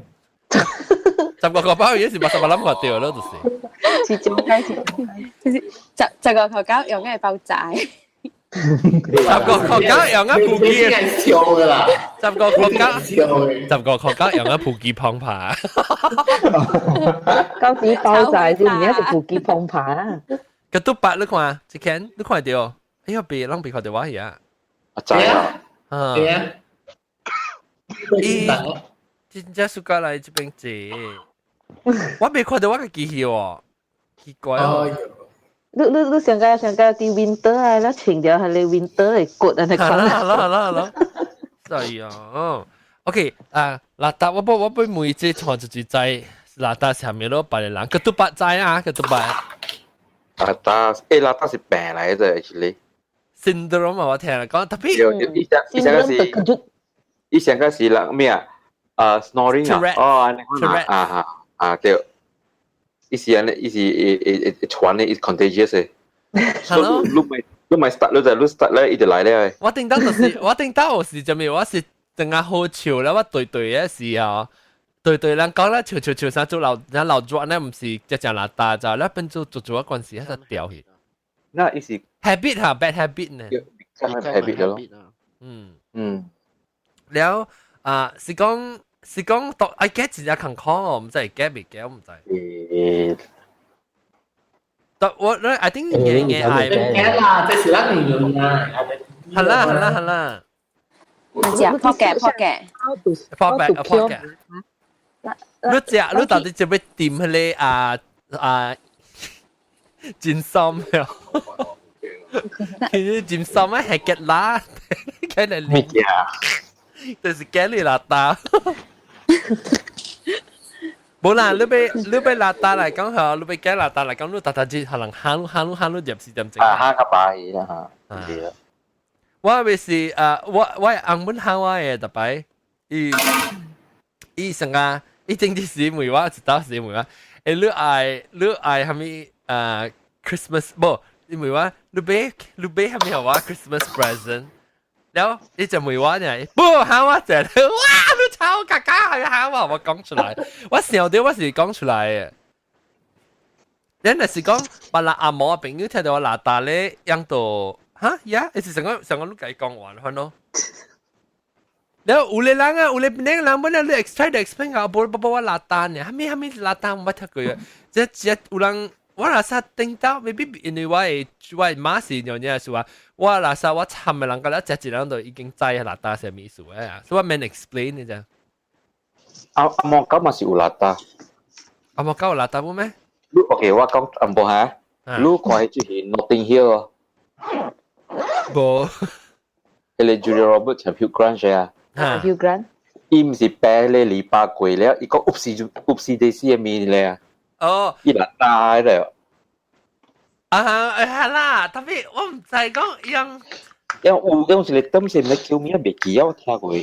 15塊9也是80萬看到咯，就是。是種解是，就是15塊9用嘅包仔。15塊9用啊普及，笑噶啦！15塊9，15塊9用啊普及澎爬。高子包仔是唔一是普及澎爬啊？個都白你看，這間你看到？哎呀，別攏別看到我遐。阿仔啊，啊。對啊。咦，真正暑假來這邊坐，我未看到我個機器喎，奇怪哦。你你你上個上個啲 winter 啊，你穿著係你 winter 嘅骨啊，你看。好啦好啦好啦，所以啊，OK 啊，邋遢我我我每次穿就只知邋遢上面咯，別人佢都不知啊，佢都不。邋遢，誒邋遢是病嚟嘅，actually。 syndrome 我聽人講，特別。以前以前嗰時，以前嗰時啦咩啊？啊 snoring 啊，哦，啊啊啊對。伊是按呢，伊是會會會傳的，伊 contagious 的。所以你咪你咪 start，你就你 start 咧，伊就來咧。我頂到就是，我頂到有時就咪，我是陣間好笑咧，我對對嘅時候，對對人講咧，笑笑笑啥做老人老轉咧，唔是只只邋遢就咧變做做做一關事，一直掉去。那伊是 habit 哈，bad habit 呢？habit 咯。嗯嗯。了啊，是講。是講讀愛 get 真正艱苦哦，唔知會 get 未 get，我唔知。誒，但我咧，I think 硬硬愛 get 啦，這是咱用啊。好啦好啦好啦。食破嘅破嘅，破嘅破嘅。你食你到底準備點迄個啊啊？真心了。其實真心啊，係 get 啦，get 嚟。咩嘢？就是 get 你邋遢。無啦，你欲你欲邋遢來講吼，你欲改邋遢來講，你逐逐日可能喊喊喊你入時點鐘。啊，喊較白啦嚇。我咪是啊，我我翁本喊我的逐擺，伊伊成啊，伊整日時問我，一道時問我，欸，你愛你愛啥物啊？Christmas 無？伊問我，你買你買啥物予我 Christmas present？了，你就問我呢？不喊我者，哇！你臭嘎嘎，還喊我，我講出來，我想到我是講出來的。你若是講別人阿毛朋友聽到我邋遢咧，樣到哈呀？你是上個上個你共伊講完，反咯。了有個人啊，有個那個人本來你 try to explain 啊，無無我邋遢呢，啥物啥物邋遢我捌聽過啊。這這有人。我若是頂到，maybe 因為我的我的媽是娘娘是話，我若是我參的人，個了食一人就已經知邋遢是啥物意思啊，所以我免 explain 你知。阿阿毛狗嘛是有邋遢。阿毛狗有邋遢無咩？你 OK，我講淡薄嚇，你看彼就是 Notting Hill 哦。無。彼個 Julia Roberts 同 Hugh Grant 啊。 Hugh Grant。伊毋是白咧籬笆過了，伊講 oopsie oopsie daisy 的物咧啊。哦。伊邋遢咧。啊，係啦，特別我毋知講用。因有用一個燈是毋叫名袂記啊，我聽過。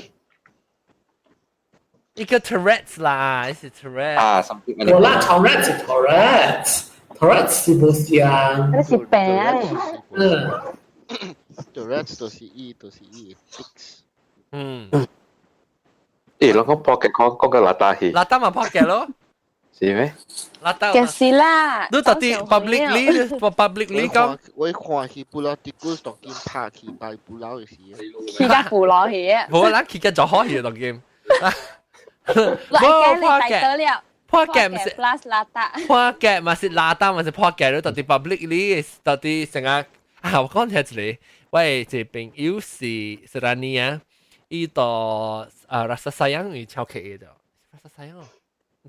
一個 Tourette's 啦，是 Tourette's。啊，something。無啦，Tourette's 是 Tourette's，Tourette's 是無像。那是病啊！嗯。Tourette's 就是伊，就是伊 tics。嗯。誒，攏講破嘅，講講個邋遢去。邋遢嘛破嘅咯。是咩？邋遢。其實啦，你到底 publicly publicly 講？我看去布拉迪古當今拍去拜布老嘅時。去甲布老去。無啦，去甲就好去當今。無破嘅。破嘅唔是 plus 邋遢。破嘅嘛是邋遢嘛是破嘅，你到底 publicly 到底成個啊？我講聽一個，我一個朋友是是哪年啊？伊到啊 Rasa Sayang 伊超客的，Rasa Sayang 哦，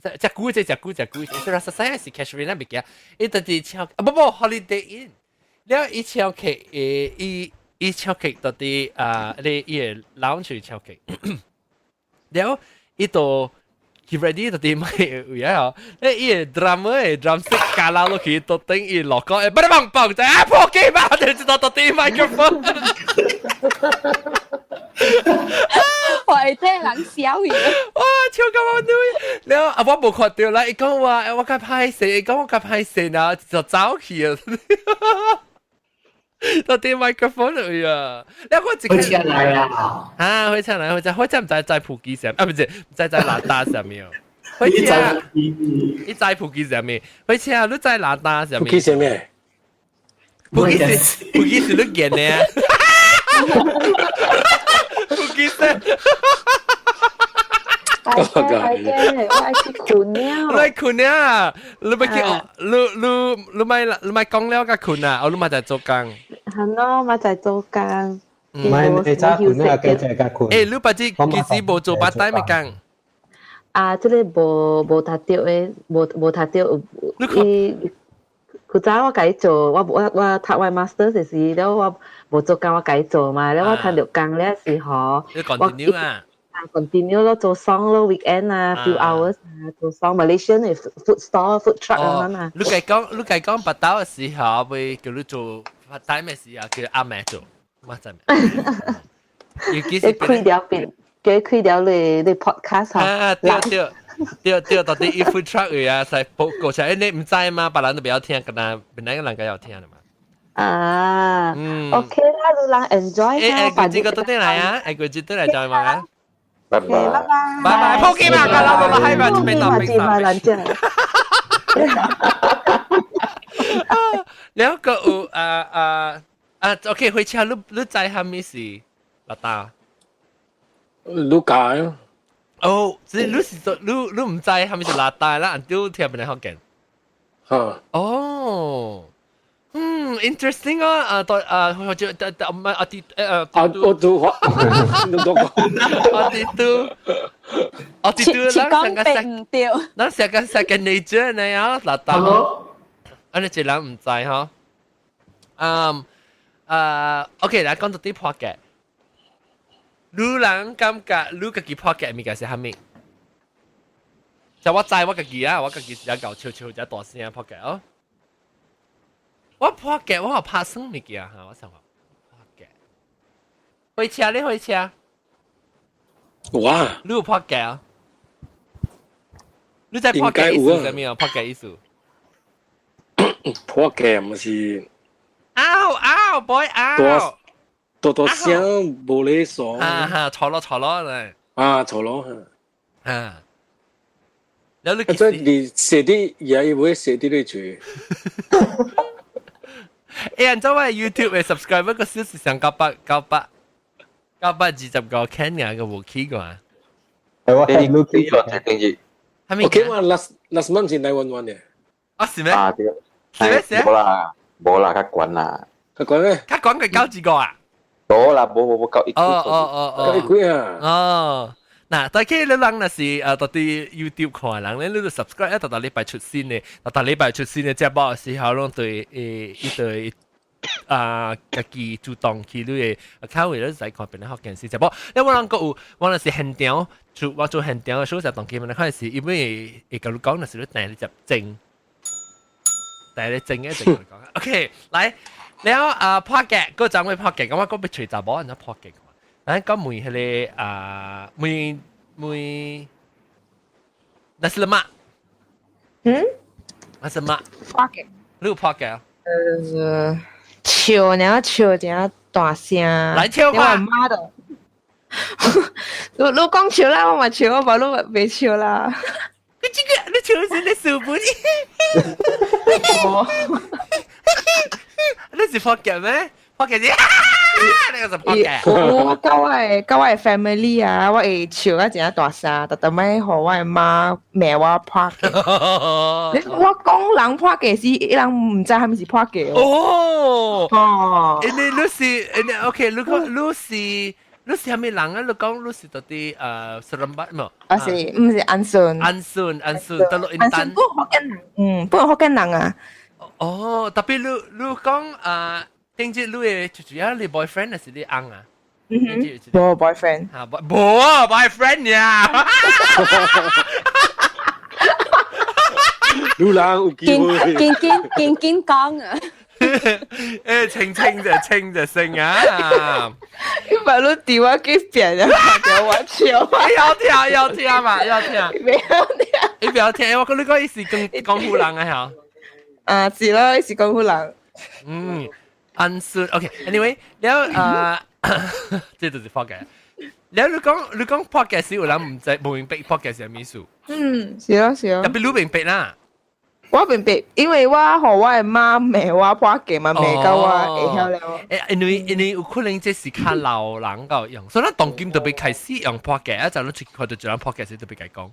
只只久只只久只久，是 Rasa Sayang 是 Casuarina 物件，伊到底超啊不不 Holiday Inn，了伊超客誒，伊伊超客到底啊，你伊個 lounge 超客，了伊到。佢 ready 到底咪有啊？誒，伊個 drummer 的 drum set 加拉落去，到頂伊落個，誒，不得棒棒就啊破機吧，就知道到底 microphone。我係聽人笑去。哇！超級好對，了啊，我無看到啦，伊講話，我較歹勢，伊講我較歹勢，然後就走去啊。到底 microphone 去啊！了我一火車來啊！啊，火車來，火車，火車毋知在普吉上，啊，不是，毋知在哪搭上面。火車，你在普吉上面？火車，你在哪搭上面？普吉上面？普吉是普吉是你見的啊？普吉是。大家大家，我愛去睏了。你愛睏了？你欲去？你你你咪你咪講了甲睏啊？哦，你嘛在做工。係咯，嘛在做工。唔係你早睏啊，計在甲睏。欸，你捌只其實無做 part time 的工？啊，這個無無讀著的，無無讀著。伊古早我共伊做，我我我讀我 master 時，了我無做工，我共伊做嘛，了我讀著工了時候，你 continue 啊？ continue 咯，做 song 咯，weekend 啊，few hours 啊，做 song Malaysian 嘅 food store food truck 咁樣啊。你計講，你計講白刀嘅時候，會叫你做 part time 嘅時候，叫阿妹做，乜仔咩？你開掉變，叫佢開掉你你 podcast 啊，對對對對，到底伊 food truck 嘅啊，使報過出來，你毋知嘛？別人都不要聽，敢若本來個人家有聽的嘛。啊，OK 啦，你人 enjoy 誒誒，這個倒轉來啊，誒，個這倒來就問啊。拜拜，拜拜拜，破機嘛，個老婆還嘛，這邊到邊上。兩個有啊啊啊，OK，回車你你知蝦米是老大？你教哦，這你是做你你毋知蝦米是老大啦，按聽不來福建。嚇。哦。嗯，interesting 啊！啊，對啊，或者唔係啊啲誒啊，我都話，你都講，我啲都，我啲都，咱成個唔對，咱成個 second nature 呢啊，嗱當，啊你這人毋知嗬，嗯，啊，OK，來講到啲破嘅，你人感覺你家己破嘅物件是蝦米？就我知我家己啊，我家己是一舊笑笑只大聲破嘅哦。我破嘅，我有拍算物件嚇，我想講破嘅。火車你火車？哇！你有破嘅啊？你知破嘅意思啥物啊？破嘅意思？破嘅毋是？嗷嗷 boy 嗷！多多聲無咧爽。啊哈，錯咯錯咯嚟。啊，錯咯。啊。然後你啊，這你寫啲也會寫啲咧住。欸，按照我 YouTube 嘅 subscriber 個數是上920個 Kenya 個無去過啊。係我係你幾個最定義？係咪？ OK 嘛，last last month 是 911 嘅。啊，是咩？啊，對。是咩？是無啦，無啦，較懸啦。較懸咩？較懸過九幾個啊？無啦，無無無夠一哦哦哦哦。夠一幾啊？哦。嗱，大家你人若是到底 YouTube 看人咧，你就 subscribe 一逐逐禮拜出新的，逐逐禮拜出新的節目的時候，攏對誒伊對啊家己主動去你的 account 位，你使看邊個福建節目。因為我人閣有，我若是現場做，我做現場的時候，當佢們看是，因為會共你講，若是你訂你接正，訂你正嘅就共你講。OK，來，了啊破鏡，嗰陣會破鏡，咁我講欲揣查某按怎破鏡。咱講問彼個啊，問問，nasi lemak。嗯？nasi lemak。破鏡。你有破鏡？呃，笑，然後笑真大聲。來笑吧。我媽的！你講笑啦，我嘛笑，我無你袂笑啦。你這個你笑是你笑本？你是破鏡咩？破鏡子，呢個是破鏡。我佮我的 family 啊，我會笑啊真大聲，特特擺予我的媽罵我破鏡。我講人破鏡時，伊人毋知啥物是破鏡。哦哦，你你是你 OK？你講你是你是啥物人啊？你講你是到底seremban 冇？啊是，毋是安順。安順安順，得落安順不福建人，嗯，不福建人啊。哦，特別你講啊。頂日你的主要你 boyfriend 還是你翁啊？嗯哼，無 boyfriend。啊，無啊 boyfriend 呀！女人有機會。緊緊緊緊講啊！誒，清清就清就聲啊！你把你電話給別人，叫我笑。要聽要聽嘛，要聽。不要聽。你不要聽，我講你講伊是講江湖人啊，嚇。啊，是咯，伊是江湖人。嗯。安順，OK，anyway，了啊，這就是 podcast。了你講 podcast 有人毋知無明白 podcast 是啥意思？嗯，是咯是咯。特別你明白啦。我明白，因為我予我的媽罵我破鏡嘛，罵到我會曉了。誒，因為有可能這是較老人夠用，所以咱當今特別開始用 podcast，啊，就你出去看到一人 podcast 特別共講。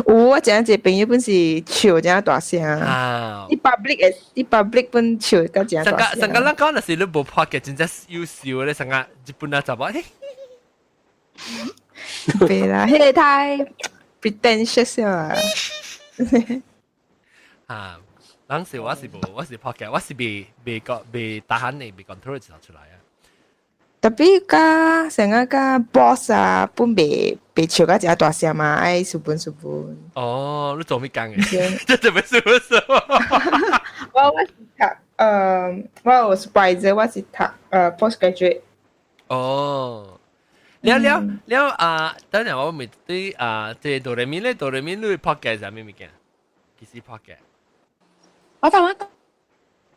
有我前一個朋友本是笑真大聲，啊！啲 public 的，啲 public 本笑甲真大聲。上個咱講的是你無拍嘅，真正優秀咧，上個日本啊，查某。別啦，彼個太 pretentious 啊！啊，當時我是無，我是拍嘅，我是未個未打喊你，未 control 就出來啊。特別佮成個佮 boss 啊，本袂袂笑甲誠大聲嘛，愛斯文斯文。哦，你做咩工嘅？這做咩斯文斯文？我是讀我有 supervisor，我是讀postgraduate。哦，了了了啊！等陣我咪對啊，這哆來咪咧，哆來咪你拍嘅係咩物件？幾時拍嘅？我頭先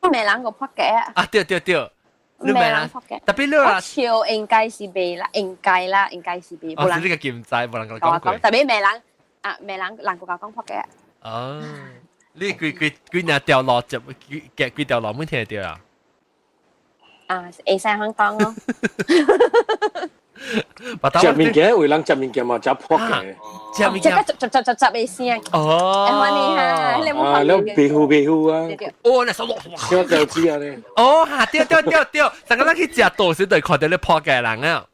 講未人個拍嘅啊！啊對對對。你未人撲嘅，特別你啦，笑應該是未啦，應該啦，應該是未。哦，是呢個劍仔，無人共講過。特別未人啊，未人人國家講撲嘅。哦，你幾幾幾若條路就幾幾條路每聽得到啊？啊，會使香港咯。食物件有人食物件嘛，食破嘅。食物件，食食食食嘅聲。哦。你冇啊，你白糊白糊啊。哦，那手落。小條子啊咧。哦，哈，對對對對，上個咱去食豆時，就看到你破嘅人啊。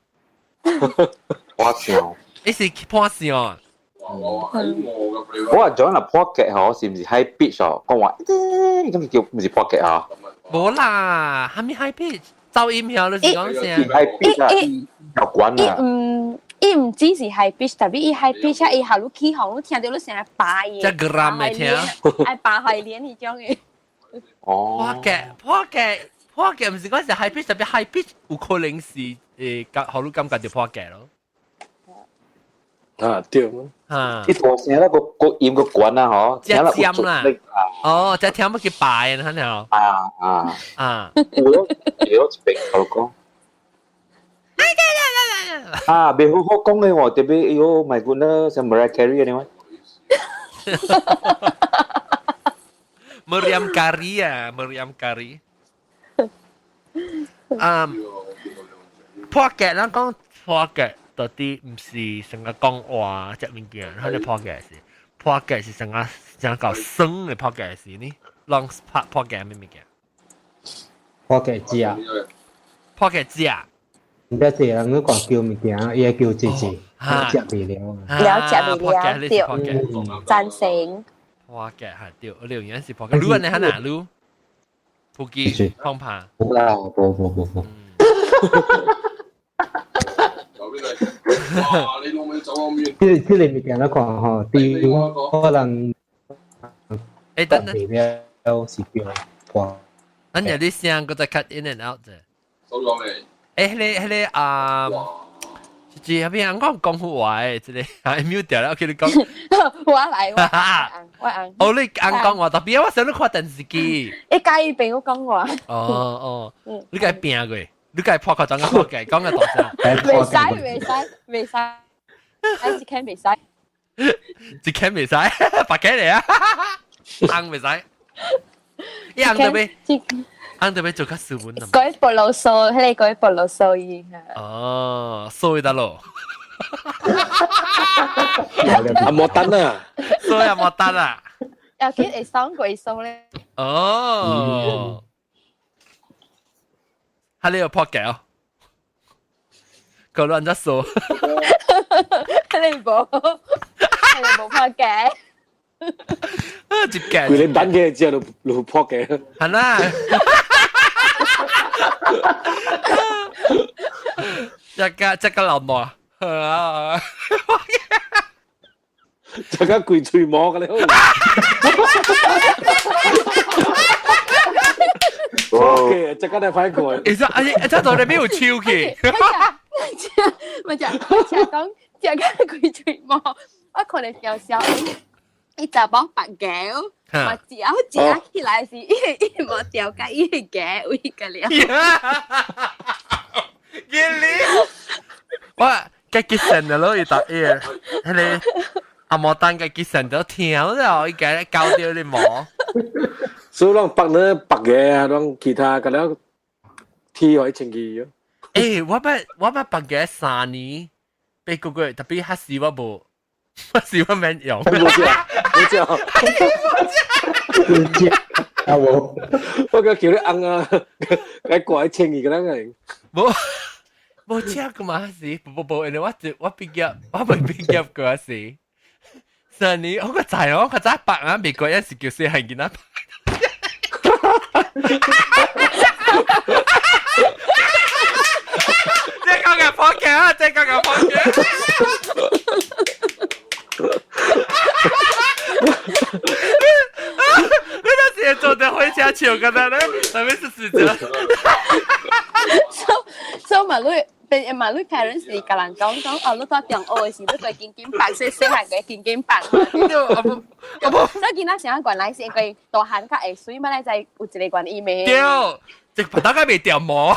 破相。伊是破相。我話講啦，破嘅嗬，是毋是 high pitch 哦？講話，咁叫毋是破嘅啊？無啦，啥物 high pitch？噪音曉你是講啥？high pitch 啊！有關啊！伊毋只是 high pitch，特別伊 high pitch 啊，伊下路起哄，你聽到你成日拔嘢，即個音會聽，愛拔海蓮彼種的。哦。破嘅破嘅破嘅，毋是講是 high pitch，特別 high pitch 有可能是誒，予你感覺著破嘅咯。啊對。啊！伊大聲啦，個個音個懸啊，嗬，聽了有啦。哦，這聽不去白啊，可能。啊啊啊！有咯，有一邊我講。啊，袂好好講的喎，特別哎喲，my goodness，像 Mariah Carey 按呢。 Meriam Kari 啊，Meriam Kari。嗯，破格，咱講破格。到底毋是成個講話這物件，佢哋破格是破格是成個成個生的破格是呢？啷拍破格咩物件？破格字啊！破格字啊！唔知這人你講叫物件，伊會叫姐姐，食袂了。了食袂了，對，贊成。破格係對，我哋有陣時破格，你問你喺哪路？普吉碰拍。冇啦，冇冇冇冇。哇！你老味走咁遠。這這個物件我看吼，對可能誒等等，袂了是叫破。等陣啲聲閣再 cut in and out 啫。收咗未？誒，彼個彼個啊，這邊講講好話誒，這個係 mute 掉啦，我叫你講。我來，我按，我按。哦，你按講話，特別我想你看電視機。一介意朋友講話。哦哦，你該拼過，你該破口講個破嘅，講個大聲。袂使，袂使，袂使，哎，一間袂使。一間袂使，白嘅嚟啊，硬袂使。一硬特別，硬特別做較斯文啊。改菠蘿酥，彼个改菠蘿酥已經。哦，酥得咯。阿莫丹啊，酥阿莫丹啊。又見會爽過酥咧。哦。哈你有破嘅哦？個亂只數。你無，你無破嘅。接嘅。佢你等嘅之後就就破嘅。係啦。一個一個流毛啊！這個鬼吹毛嘅咧。破嘅，這個你歹過。其實啊，這到底邊有手去？咪就就講，這個鬼吹毛，我看你笑笑。伊查某白狗，嘛只要食起來是伊伊無掉甲伊個狗位個了。見你，我計結神了咯，伊答伊，彼个阿毛丹計結神都聽了，伊計搞掉你毛。所以攏白呢白嘅啊，攏其他個了天可以清氣。欸，我捌白嘅3年，8個月，特別彼時我無。我是我免用，冇食，冇食，冇食，啊無，我叫叫你翁啊，該掛喺清氣個人無無食過嘛是，無無無，因為我我畢業，我未畢業過時，上年我個仔我個仔白啊，美國一時叫細漢囡仔。這講個破嘅啊，這講個破嘅。你那時做得回家笑個啦，特別是死者。所以嘛，你變嘛，你 parents 是共人講講，哦，你到中學的時，你個緊緊白，細細漢個緊緊白。我無，我無。所以囡仔啥原來是因為大漢較會水嘛，來知有一個原因咩？對，這個大概未掉毛。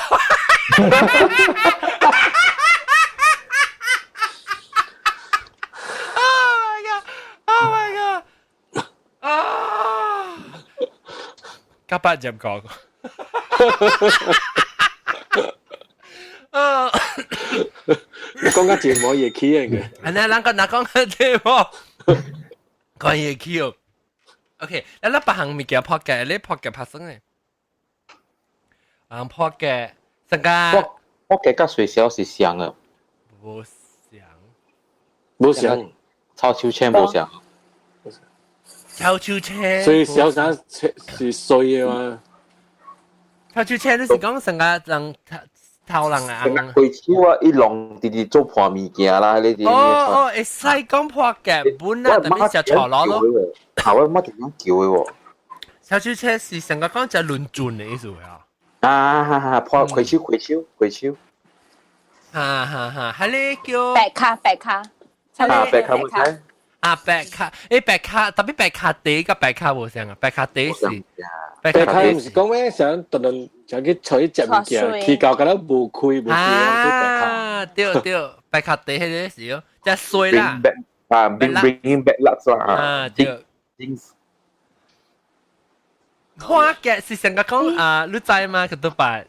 Oh my god！啊！加八入講。啊！講到節目也起嘅。啊，那人個哪講個節目？講也起哦。OK，咱咱別項物件破嘅，你破嘅發生嘅。啊，破嘅，成個。破嘅甲水小是像嘅。無像。無像。抽秋千無像。抽秋千。所以小三是衰嘅嘛。抽秋千你是講成個人頭人啊？開始我一弄直直做破物件啦，呢啲。哦哦，會使講破嘅，本來特別食錯攞咯。啊，我媽點樣叫嘅喎？抽秋千是成個講只輪轉嘅意思啊。啊哈哈，破開手開手開手。哈哈哈，係你叫白卡白卡。啊，白卡冇使。啊，白卡，誒白卡，特別白卡地佮白卡無相啊，白卡地是。白卡毋是講咩？想特頓想去揣食物件，去到敢若無開無開，啊，對對，白卡地彼個是哦，遮衰啦。啊，bringing back luck 啦。啊，對。破格是成個講啊，你知嗎？佢都白。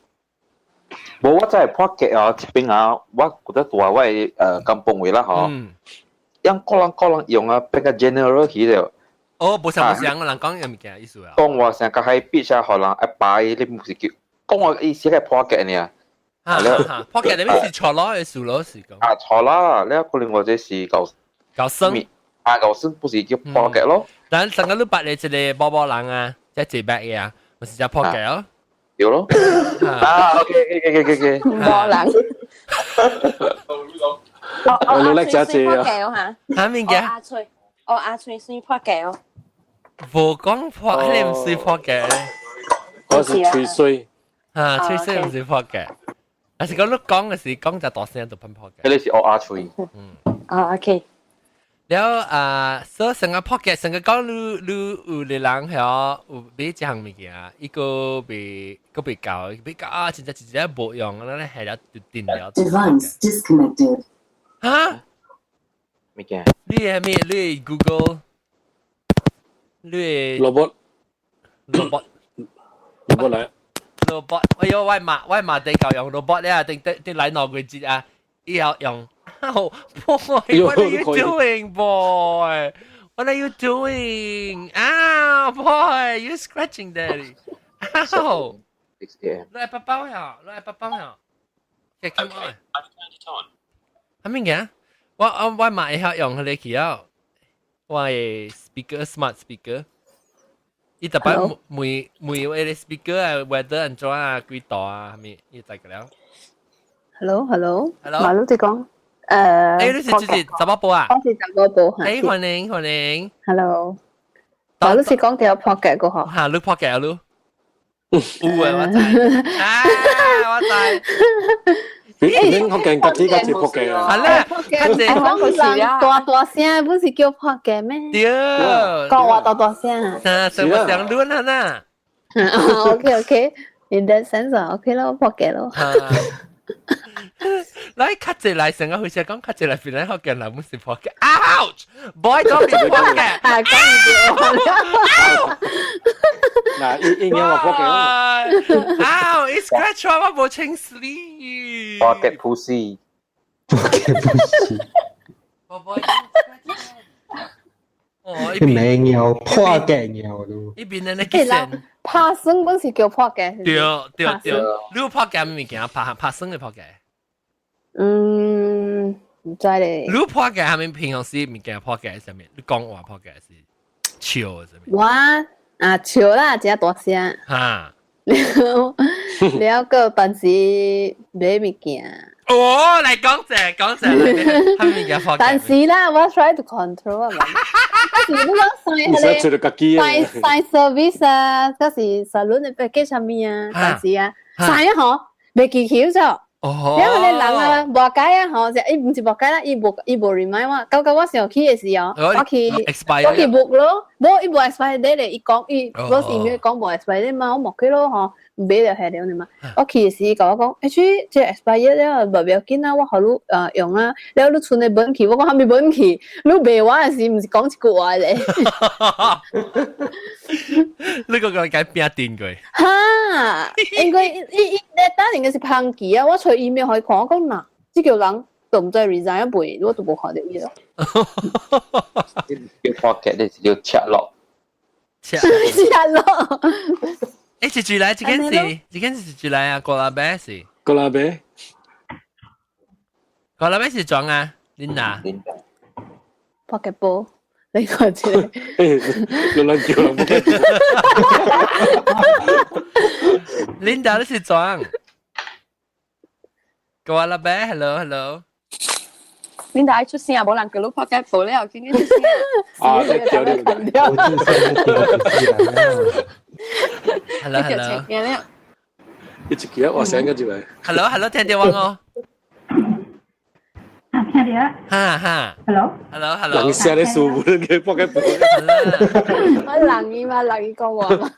無，我知破格啊，這邊啊，我覺得大我的甘榜話啦吼。樣個人個人用啊，變個 general 去了。哦，無相無相，人講有物件意思啊。講話成個喺必下，予人一擺，你毋是叫講話意思係破格爾。啊，破格你咩是錯咯？係數咯是講。啊，錯啦！你可能我這是搞搞生啊，搞生不是叫破格咯。但上個禮拜你一個波波人啊，即係白嘅啊，咪是只破格咯。對咯。啊，OK，OK，OK，OK。波人。我努力食济啊！嚇物件？阿翠，哦阿翠算破格哦。無講破，你毋是破格。我是吹水。啊，吹水毋是破格。但是講你講嘅時講就大聲就噴破嘅。佢哋是烏鴉喙。嗯。啊，OK。了啊，所以成個 pocket 成個講你你有個人曉有買一項物件，伊個未個未夠，未夠啊！真正真正無用，咱咧係了就定了。 Device disconnected。哈？物件？你係咩？你 Google？你 robot robot robot 來 robot？哎呦，我媽我媽地教用 robot 咧，定定定來兩個節啊，以後用。Oh, boy, what are you doing, boy? What are you doing? Ow, boy, you're scratching daddy. Ow. 6 a.m. 來包包呀，來包包呀。Okay, come on. 係咩嘅？我我我買會曉用佢哋去啊。我的 speaker smart speaker。伊特別每每個 speaker 啊，weather 安怎啊，幾度啊，係咪？伊知個了。 Hello, hello. Hello. 馬路子講。誒，你是就是查某埔啊？我是查某埔。誒，歡迎歡迎。 Hello。馬路是講到 pocket 個嗬？嚇，你 pocket 啊，你？有啊，我知。啊，我知。你福建家己家己 pocket 啊？係咧，講人大大聲，不是叫 pocket 咩？對。講話大大聲啊！啊，什麼聲亂啊？呐。 OK OK，in that sense 啊，OK 咯，pocket 咯。來，較濟來，成個會社講較濟來，變來福建人唔是 pocket。Ouch! Boy, don't be pocket。啊，講唔對。嗱，應應話 pocket 啊。Ow! It scratch 我無穿 sleeve。 Pocket pussy。 Pocket pussy。 Boy，哦，名尿破鏡尿都。一邊咧，你結線。拍算本是叫破鏡。對對對，你有破鏡物件，拍拍算嘅破鏡。嗯，唔知咧。你破鏡係咪平常時物件破鏡上面？你講話破鏡是笑上面。我啊笑啦，真大聲。哈。了了個當時買物件。哦，嚟講者講者，係物件破鏡。但是啦，我 try to control 啊嘛。但是你講sign sign sign service 啊，嗰是 salon 的 package 啥物啊，但是啊，sign 啊嗬，袂記起咗。哦，因為你人啊，無解啊，吼，就伊毋是無解啦，伊無伊無 remind 我，到到我上去的時候，我去我去 book 咯，無伊無 expire date 咧，伊講伊我是 email 講無 expire date 嘛，我冇去咯吼，買就係了嘛。我去的時，甲我講，欸，這 expire 了，無要緊啊，我予你用啊，了你存的本去，我講啥物本去？你賣我的時，毋是講一句話咧。你個個解變電過？哈，因為伊伊咧當然個是芳期啊，我揣 email 予伊看，我講嗱，這叫人都毋知 resign 未，我都無看著伊咯。叫 pocket 你是叫切落。切落。欸，是住來，這間是，這間是住來啊，過拉貝是。過拉貝。過拉貝是裝啊，琳達。 Pocket 波，你看這個。有人叫人 pocket 琳達你是裝。過拉貝，hello hello。琳達愛出聲，無人叫你 pocket 波了，緊緊出聲。啊，你叫你。 Hello hello。一直叫我醒緊住嚟。 Hello hello，聽到我哦。啊，聽到。哈哈。 Hello。 Hello hello。人聲你舒服，你 pocket 波。我人伊嘛，人伊講話嘛。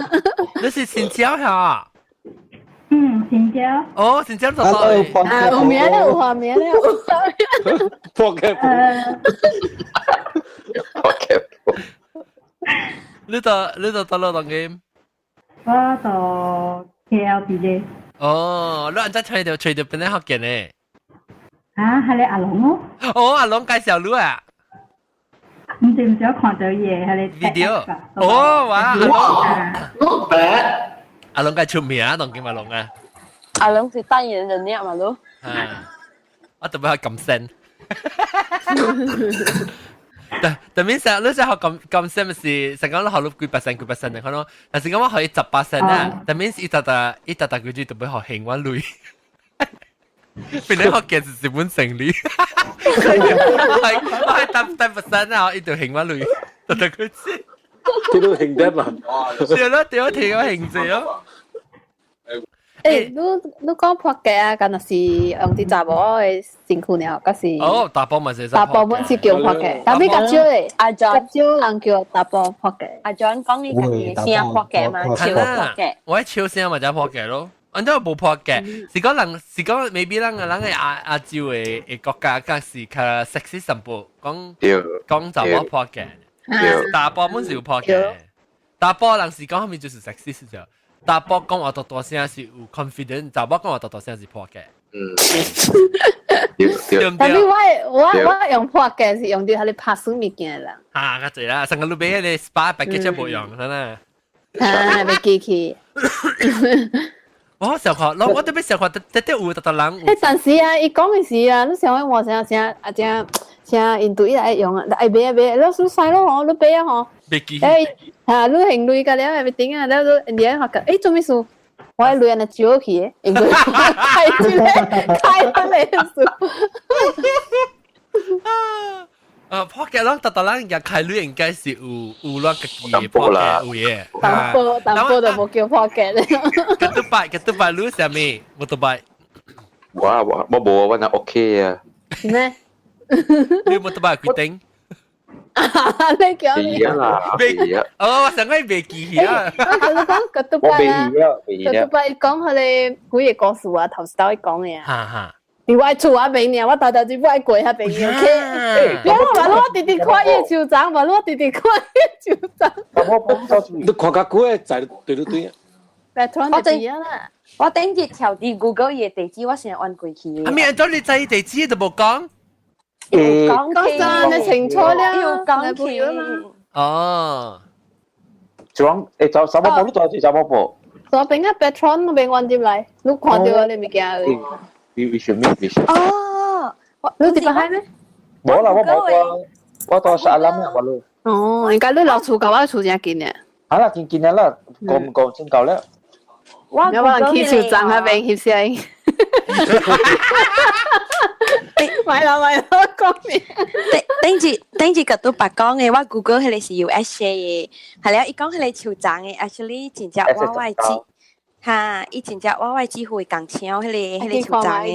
你是新椒嚇？嗯，新椒。哦，新椒就啊，有名咧，有畫面咧，有畫面。 Pocket 波。你到你到到落當今？我到 KLPJ。哦，你按怎揣著揣著邊個福建的？啊，係你阿龍哦。哦，阿龍介紹你啊。唔知唔知我看到伊的彼个 video。哦，哇，阿龍。 Not bad。阿龍介出名啊，當今阿龍啊。阿龍是代言人了嘛咯？啊，我特別係咁聲。但但面上你想學咁咁聲咪是，成講你學到幾百聲幾百聲，可能，但是講我可以18聲啊，但面是一沓沓一沓沓佢就特別學興我類。變你學嘅是本成理，我係我係單單百聲啊，一條興我類，特特佢知。聽到興得嘛？對咯對咯，聽我興字咯。欸，你講破格啊，敢若是用啲查某的身軀爾，敢是？哦，查埔嘛是。查埔本是叫破格，但比較少咧。阿 John 較少人叫查埔破格。阿 John 講你家己的聲破格嘛，笑破格。我笑聲嘛就破格咯。按照無破格，是講人是講 maybe 咱個人個亞洲的國家，較是較 sexy 淡薄，講講查某破格，查埔本是有破格，查埔人是講後面就是 sexy 是就。查埔講話大大聲是有 confident，查某講話大大聲是破格。嗯，但是我用破格是用佇彼個拍耍物件的人。啊，較濟啦，上個你買彼個 SPA package 無用，係啦。啊，袂記去。我小看，我特別小看，特特有特特人。迄陣時啊，伊講的時啊，你想講換啥啥啊？正正印度伊來用啊，愛買啊買，你輸曬咯吼，你買啊吼。袂記。欸，啊，你還鐳個了，袂頂啊，了你人家發覺，欸，做咩事？我的鐳按呢招去的，因為開這個開這個事。啊，破格攏特特人家開鐳應該是有亂家己的破格有嘅。淡薄淡薄就無叫破格咧。個拄擺個拄擺鐳啥物？無拄擺。我無我若 OK 啊。咩？你無拄擺規定？你叫你啦，袂哦，我上個袂記起啊。我同你講，個拄擺啊，個拄擺講彼個幾個故事啊，頭先頭講的啊。哈哈。佇我厝仔邊爾，我豆豆只愛過遐邊爾去。我嘛，我直直看伊樹叢，嘛我直直看伊樹叢。你看較久的在對對對。我頂啦，我頂日調佇 Google 伊的地址，我先按過去。啊，咪按照你知地址都無講。講講你清楚了，要講起嘛。哦。就講欸，走啥某寶？你住佇啥某寶？左邊啊，Petron 嗰邊按入來，你看到你物件。 We should meet, we should. 哦，你佇北海咩？無啦，我無我到沙蘭啊，我咯。哦，應該你落厝佮我厝誠近的。啊啦，近近啊啦，夠唔夠真夠了。我人去樹叢彼邊翕相。買啦買啦，講你。頂住頂住個都白講的，我 Google 彼個是有 S 的，係了，伊講彼個樹叢的，actually 真正我我知。哈！伊真正我我姊夫會共搶彼個樹叢的，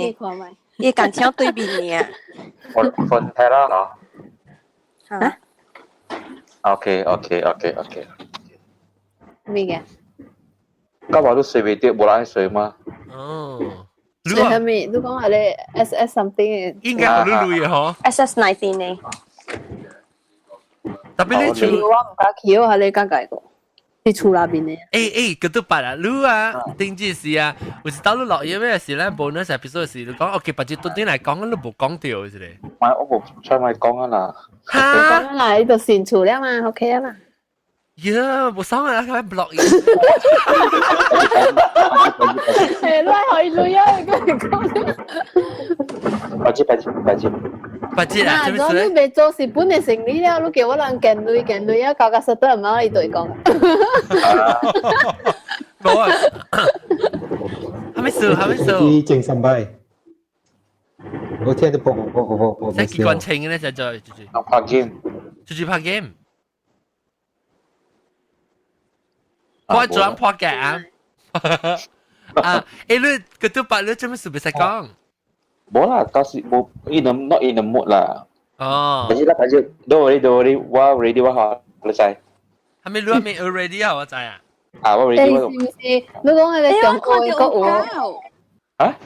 伊共搶對面爾。我分開啦，嚇？OK。咩嘅？今日都睡袂著，無人愛睡嗎？哦。你係咪？你講係咧 S S something？應該好累嘅嗬。 SS 19 呢？特別你厝，我毋敢去，我係你講解過。佇厝內面的。欸欸，個都白啦，你啊，頂住是啊，有時到你落雨咩時咧，bonus episode 時，你講 OK，別只對點來講，你無講到是咧。唔係，我無出咪講啊啦。哈？講啦，你就先厝了嘛，OK 啊嘛。呀，無爽啊，佢 block 伊。欸，你可以累啊，你講。白紙白紙白紙。白紙啊！如果你未做日本的生理了，你叫我人見鐳見鐳啊，交甲實得唔啱，伊就會講。無啊，還沒數，還沒數。伊正三擺，我聽到啵啵啵啵啵。即係關清咧，就就就。拍 game，就拍 game。我轉破格啊！啊，欸，你個都白，你做咩事袂使講？無啦，到時無 in the not in the mood 啦。哦。但是啦，但是 don't worry don't worry，我 ready 我好，你知。係咪你係咪 already 啊？我知啊。啊，我 ready 我。是毋是？你講彼個中學的閣有？啊？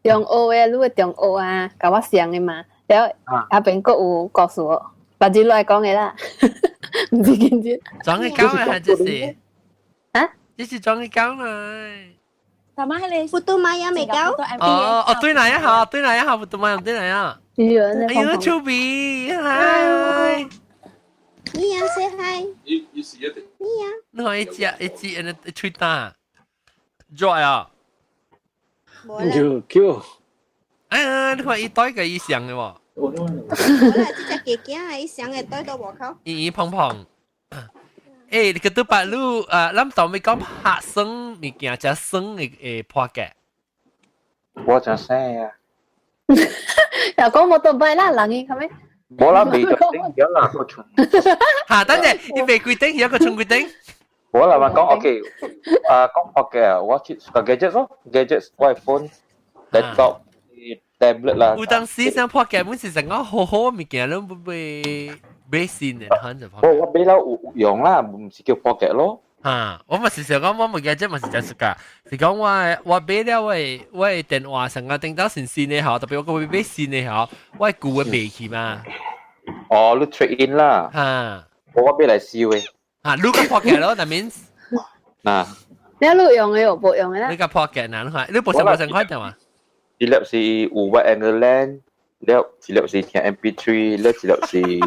中學的，你的中學啊，佮我相的嘛，了後邊閣有故事哦，別日來講的啦，毋是今日。裝的講啊，這是。啊？這是裝的講啦。大媽，彼個富都瑪雅未夠？哦哦，對哪一下？對哪一下？富都瑪雅對哪一下？哎呦，臭鼻，嗨！你呀，say hi。你是一定。你呀。你看一隻一隻，安尼一喙焦，dry 啊！叫叫。哎呀，你看伊袋個伊上的喎。無啦，這隻雞仔啊，伊上的袋到外口。圓圓胖胖。欸，你個都白滷啊，咱當咪講拍酸物件，食酸的會破格。我真生啊！又講無倒擺啦，人伊係咪？無啦，未決定咗啦，個存。嚇，等陣，你未決定，有個存決定。我啦嘛講 OK，啊講破嘅，我去個 gadget 咯，gadgets，我 phone、laptop、tablet 啦。有當時想破嘅，本是成個好好物件，攏不會買新的，可能就破。我買了有用啦，唔是叫破嘅咯。啊！我咪是想講，我物件這嘛是真實噶，是講我買了我的電話上個頂到新新的吼，特別我個買新的吼，我舊的賣去嘛。哦，你 trade in 啦。啊！我買來燒的。啊，你個破嘅咯，那 means。嗱。你一路用嘅又冇用嘅啦。你個破嘅難看，你無上無上看到嘛？一粒是有 wide angle lens，了一粒是聽 MP3，了一粒是。你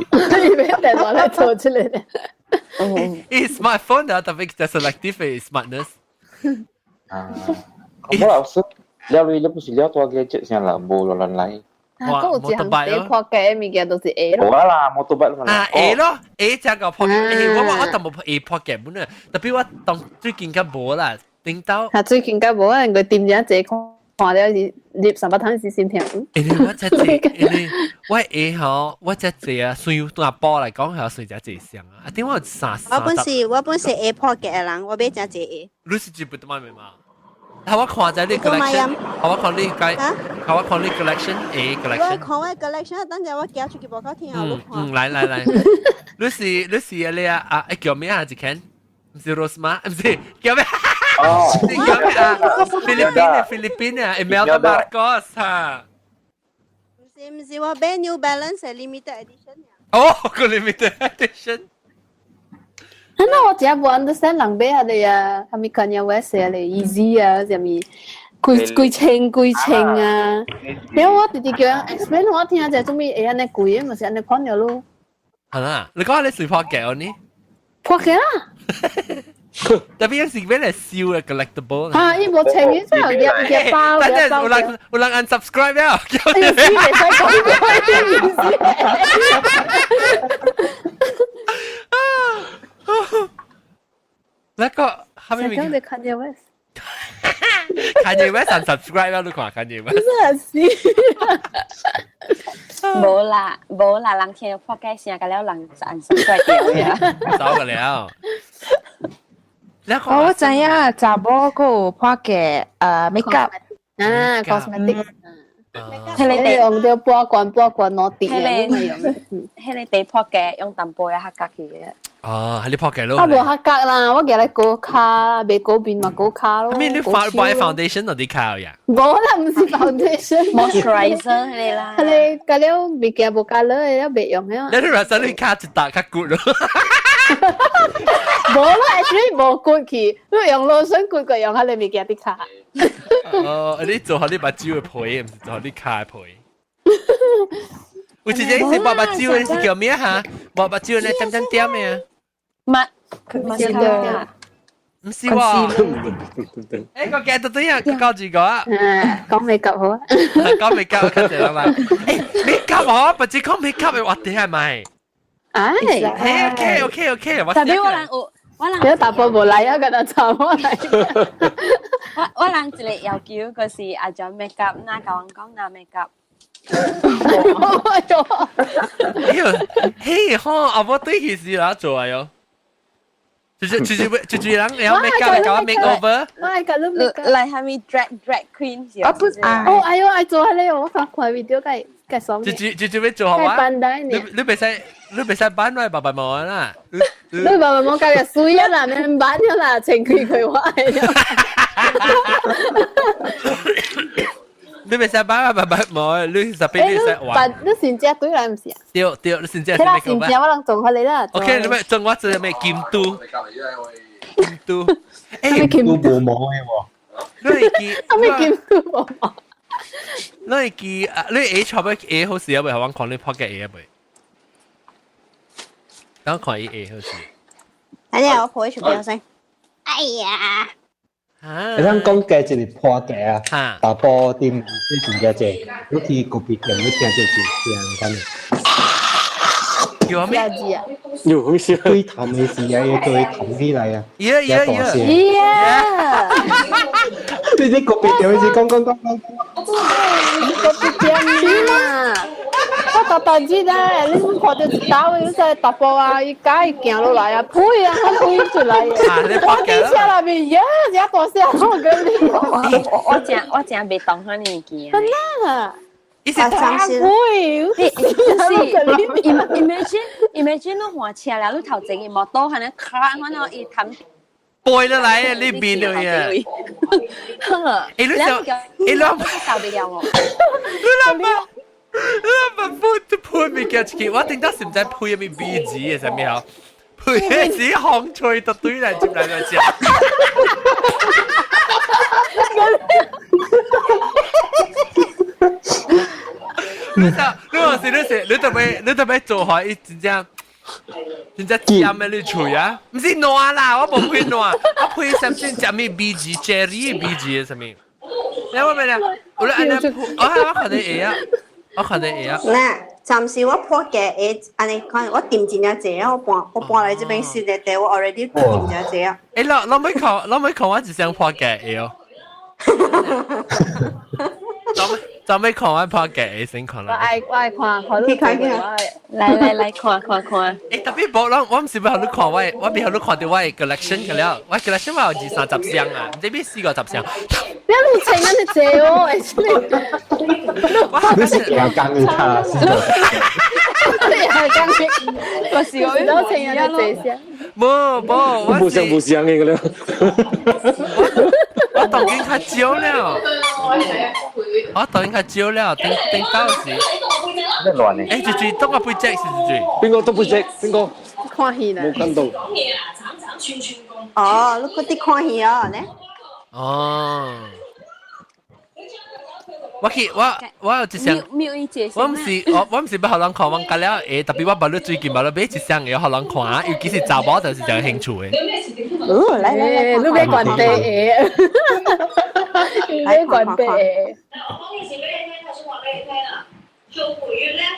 俾電話來做出嚟咧。伊 smartphone 啊，特別就 selective smartness。啊，我老師，了你你不是了多 gadget 先啦，無亂亂來。啊，嗰有一項第破嘅物件都是 A 咯。冇啦，摩托車啊 A 咯，A 就個破 A，我當無 A 破嘅本啊，特別我當最近較無啦，頂到。啊，最近較無啊，佢點樣坐看了是入三百湯是心痛。欸，我這濟，欸，我 A 吼，我這濟啊，算對阿波來講，係算這濟雙啊。啊，點我三我本是我本是 A 破嘅人，我買真濟 A。你是日本的買嘛？啊，我看在你 collection，啊，我看你該，啊，我看你 collection A collection。我看我 collection，等陣我寄出去無夠聽啊，我看。嗯，來來來，你是你啊啊，叫咩啊？一間，唔是 Rosma，唔是叫咩？哦，叫咩啊？菲律賓啊，菲律賓啊，Imelda Marcos 哈。唔是唔是，我買 New Balance limited edition。哦，個 limited edition。那我真無 understand 人買下個啊，係咪 Kanye West 啊，Yeezy 啊，啥物幾幾千幾千啊？然後我直直叫人 explain 我聽者做咩會按呢貴的，嘛是按呢款了咯。係啦，你講你隨破嘅呢？破嘅啦。特別有時俾嚟燒嘅 collectible。啊，伊無穿伊真係夾夾包。等陣有人 unsubscribe 了。哎呀，死袂使講呢個意思。那個後面。講的 Kanye West。 Kanye West unsubscribe 啦，你看 Kanye West。真係是。無啦，無啦，人聽破解聲，個了人 unsubscribe 掉呀。走個了。我知影，查某閣有破嘅make up 啊，cosmetic。迄個用到半罐半罐攞滴嘅，迄個地破嘅用淡薄仔較角去嘅。哦，係你破嘅咯。啊，無較角啦，我今日高卡，袂高邊嘛高卡咯。咩？你發買 foundation 落啲卡呀？無啦，唔是 foundation， moisturizer 迄個啦。迄個加了物件無加落，了袂用了。你你話你卡一沓較骨咯？無啦，actually 無骨去，你用 lotion 骨過用彼個物件佇卡。哦，你做好你目睭的皮，毋是做好你跤的皮。有一個是抹目睭的，是叫咩哈？抹目睭咧點點點的啊？抹，唔是喎。唔是喎。誒，個鏡頭對啊，講住個啊。嗯，講美甲好啊。講美甲，較濟人啦。誒，美甲哦，不是講美甲的話題係咪？哎，OK OK OK，特別我人有。我人你大波無來啊，個就查我來。我人一個要求，就是阿將 make up，若共人講若 make up。哎呦！哎呦，嘿吼，阿母對起是哪做啊喲？就是人然後 make up 搞 make over。我愛搞你 make up。來下面 drag queen 啊不啊！哦哎呦，愛做彼個，我看看 video 該該爽。就要做好啊！你袂使扮我爸爸媽媽啦。你爸爸媽媽家己水啊啦，免扮了啦，清開開我。你袂使扮我爸爸媽，你十邊你使玩。你先正對來毋是啊？對對，你先正。啦，先正我人做彼個啦。 OK，你咪做我做咩金都？金都。欸，金都無毛的喎。你會記？咩金都無毛？你會記啊？你 A 錯咩 A 好時啊？未？我看你拍嘅 A 啊？未？等看伊 A 好時。等陣我抱起出邊先。哎呀！你通講價一個破價啊，大埔店最真正濟，你去咖啡店你聽這一聲，敢？叫咩？有咩事？對談的時啊，伊就會談起來啊，耶耶耶！耶！你啲咖啡店是講講講講講。咖啡店啊！我我特特知咧，你看到一打位，你在踏步啊，伊家伊行落來啊，呸啊，呸出來啊！你我伫車內面，呀，這大聲，我跟你。我我真袂當遐爾物件。真啊！伊是呸！是 imagine imagine 你換車了，你頭前嘅摩托，可能卡，可能伊氹。背得來啊！你變咗呀！欸，你想，欸，你受不了我。你諗下，你諗下配配物件一個，我頂得是毋知配啥物 B 字嘅啥物吼，配的是風吹就對來接來來食。你想，你話是你是，你特別你特別做好伊真正。真正尖的你喙啊，毋是爛啦，我無配爛，我配啥物啥物 B 字 Cherry B 字的啥物？你我問你，我咧按呢，我我看你會啊，我看你會啊。嗱，暫時我破嘅會按呢看，我點真正濟啊，我搬我搬來這邊新的地，我 already 點真濟啊。欸，老老尾看，老尾看我一箱破嘅會哦。昨尾看我破嘅先看啦。我愛我愛看，看你看來來來，看看看。欸，特別無，我我毋是欲予你看我的，我欲予你看著我的 collection 個了，我 collection 我有二三十箱啊，毋知欲四五十箱。你有穿按呢濟哦，欸，你是行工的卡是？你係工的，我是我都穿按呢濟箱。無無，我無相無相的個了。我當今較少了，我當今較少了，頂頂到時。咩亂呢？欸，最最當我背脊是最。邊個都背脊？邊個？看戲呢？冇跟到。哦，你嗰啲看戲哦，呢？哦。我去我我有一箱，我毋是我我毋是欲予人看，我甲了會，特別我捌你最近捌你買一箱會予人看，尤其是查某就是真有興趣的。哦，來來來，你買懸地的，你買懸地的。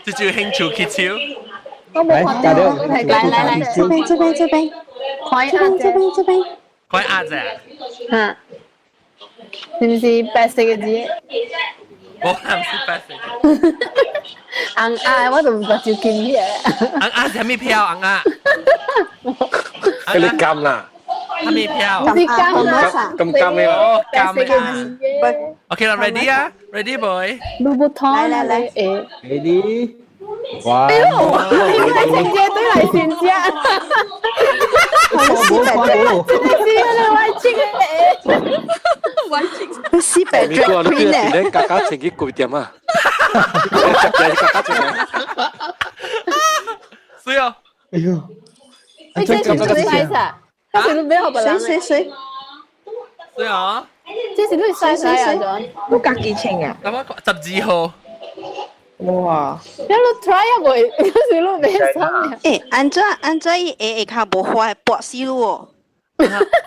這就興趣去手。我冇看到，來來來，這邊這邊這邊，看這邊這邊這邊，看鴨子。嚇，是毋是白色的字？我毋是白色。紅鴨，我就目睭金起來。紅鴨是啥物票？紅鴨。你監啦？啥物票？是監啦。咁監咩？哦，監啊。OK 啦，ready 啊，ready boy。滷骨湯。來來來，ready。哇！哎呦，你來承接對來先食。我四百真是你歪曲的。歪曲。四百轉你咧，家家穿去幾點啊？食家家穿。水哦。哎呦！你這是水啥？這是你買予別人？水水水。水啊！這是你洗洗啊？你家己穿啊？咁我12號。哇！你都 try 啊未？嗰時你未衫嘅。欸，按怎按怎伊會會較無花薄死咯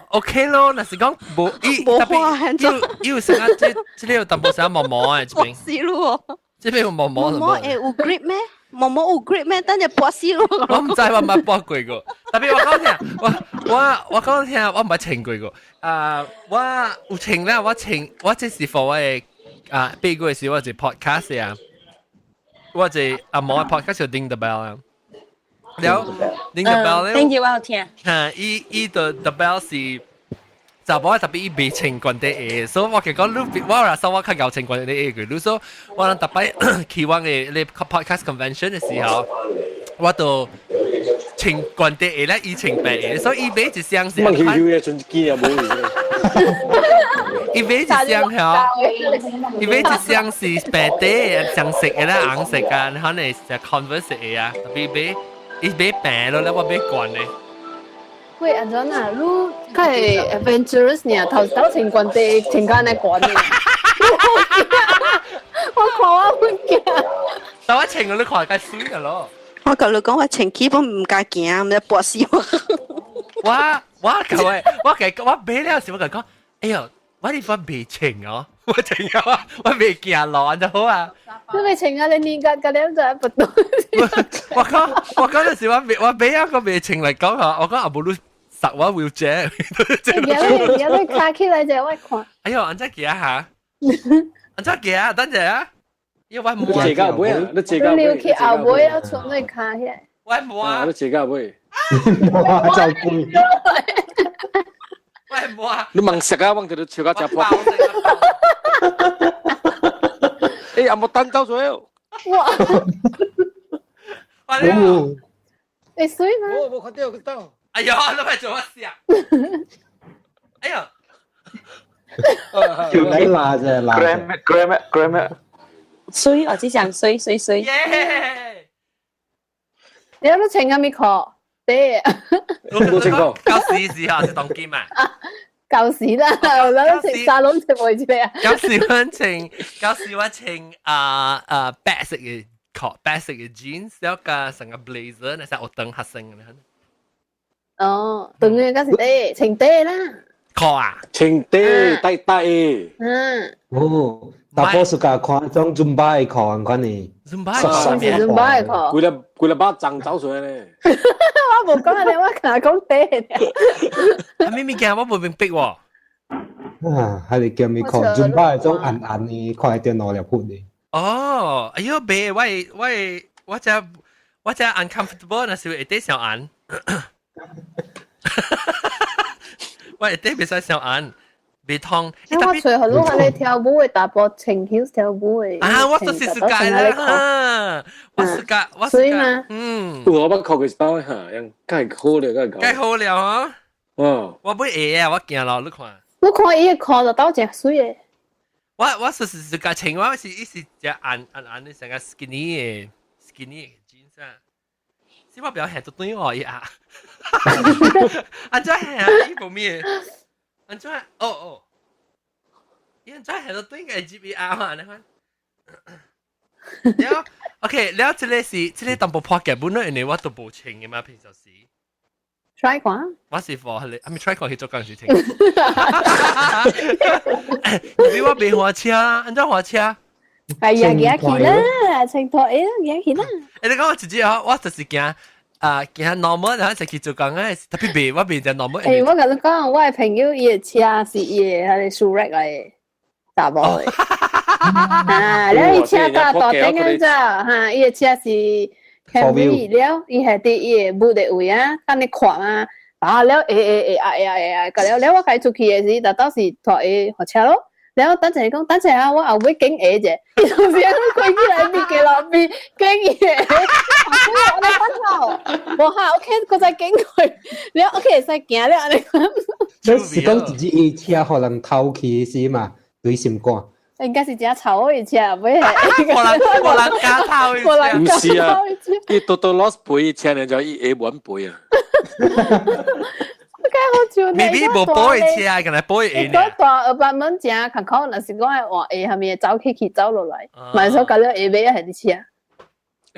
？OK 咯，若是講無伊無花，按怎？伊有成啊？這這裡有淡薄啥毛毛的這邊。死咯！這邊有毛毛。毛毛會有 grip 咩？毛毛有 grip 咩？等陣薄死咯！我毋知，我毋捌薄過個。特別我講聽，我我我講聽，我毋捌穿過個。啊，我有穿啦，我穿，我這是 for 我的啊，八月時我一 podcast 啊。我一阿毛的 podcast 叫 Ding the Bell 啊，了 Ding the Bell 咧，頂住我有聽。嚇，伊伊的 the bell 是查某特別伊袂穿懸底鞋，所以我其講你我若說我較𠢕穿懸底鞋個，你說我人逐擺去我的咧 podcast convention 的時候，我都穿懸底鞋咧，伊穿白鞋，所以伊買一雙是。乜曉曉嘅，穿一件也無。伊買一雙吼，伊買一雙是白底雙色的啦，紅色啊，可能是 Converse 的啊，特別買伊買平咯，咧我買懸的。喂，按怎啊？你較會 adventurous 爾，頭頭穿懸底，穿甲按呢懸的。我看我會驚。但我穿個你看較媠個咯。我共你講，我穿起本毋敢行，毋知跋死我。我我舊誒，我共我買了時，我共講，哎喲，我呢款未穿哦，我穿啊，我未行路就好啊。你未穿啊？你年甲甲了就不對。我講我講嗰時我未我買一個未穿嚟講啊，我講阿無你塞我 wheelchair。而家你卡起來者我看。哎喲，按怎行下？按怎行？等陣啊！因為我你坐到尾啊！你坐到尾。你去後尾啊，從你卡起。我冇啊！你坐到尾。哇！就攰。我冇啊！你問食啊，我叫你笑到食破。欸，阿冇單走咗。哇！我了。會水嗎？我冇看到，佢到。哎呀，你咪做乜事啊？哎呀！條底辣啫，辣。 Gram gram gram。水，我只講水水水。你有冇穿啥物褲？對。冇穿過。舊時時候是當今啊。舊時啦，我諗沙龍食袂出啊。舊時我穿，舊時我穿啊啊白色嘅褲，白色嘅 jeans，然後加成個 blazer，那是我燈黑色嘅。哦，長嘅嗰是底，穿底啦。褲啊？穿底帶帶。嗯。哦，大波是甲看種 Zumba 的褲，款呢？Zumba 的褲，Zumba 的褲。規粒規粒把髒走出來咧。我無講安尼，我敢講底的。啊，咩物件我無明白喎。啊，係你叫咩褲？Zumba 係種暗暗的，看會到兩粒粉的。哦，哎喲，別，我我我只我只 uncomfortable，那是會底小暗。我會底袂使小暗。袂通。我揣予你安尼跳舞的查埔穿 heels 跳舞的。啊，我就是 suka 啦，我 suka，我 suka。嗯。我捌看過一擺哈，樣蓋好了，蓋蓋好了啊。哦。我不會啊，我驚咯，你看。你看伊的褲就鬥誠媠的。我我就是 suka 穿，我是伊是只暗暗暗的成個 skinny 的 skinny 的 jeans 啊。是我不要行到對我伊啊。安怎行啊？伊無咩？安怎？哦哦。伊安怎行到對個 GBR 嘛？你看。了，OK，了，這個是這個淡薄破嘅，本來因為我都無穿嘅嘛，平常時。 try 過。我是貨，係咪 try 過去做工事情？因為我未換車，安怎換車？哎呀，行去啦，穿拖鞋行去啦。欸，你講我直接啊，我就是驚啊，驚 normal，然後就去做工啊，特別未，我未就 normal。欸，我共你講，我的朋友伊的車是伊的彼個舒力來的，查某的。啊，了伊車甲大頂安怎？哈，伊的車是 Camry 了，伊係佇伊的屋的位啊，等你看啊。啊，了會會會啊會啊會啊，了了我開出去的時，就到時拖伊學車咯。然後等陣講，等陣啊，我後尾揀鞋者，伊當時開起來變街路邊揀鞋，我咧翻頭，無哈，OK，閣再揀過，了 OK 會使行了按呢。你是講自己伊車予人偷去是嘛？對心肝。應該是真臭的車，尾係。無人無人敢偷無人毋是啊，伊多多 loss 賠車呢，就伊會穩賠啊。未必無保的車，敢若保的鞋。嗰大 apartment 真艱苦，若是講愛換鞋，啥物會走去去走落來，嘛是說甲了鞋尾仔係佇車。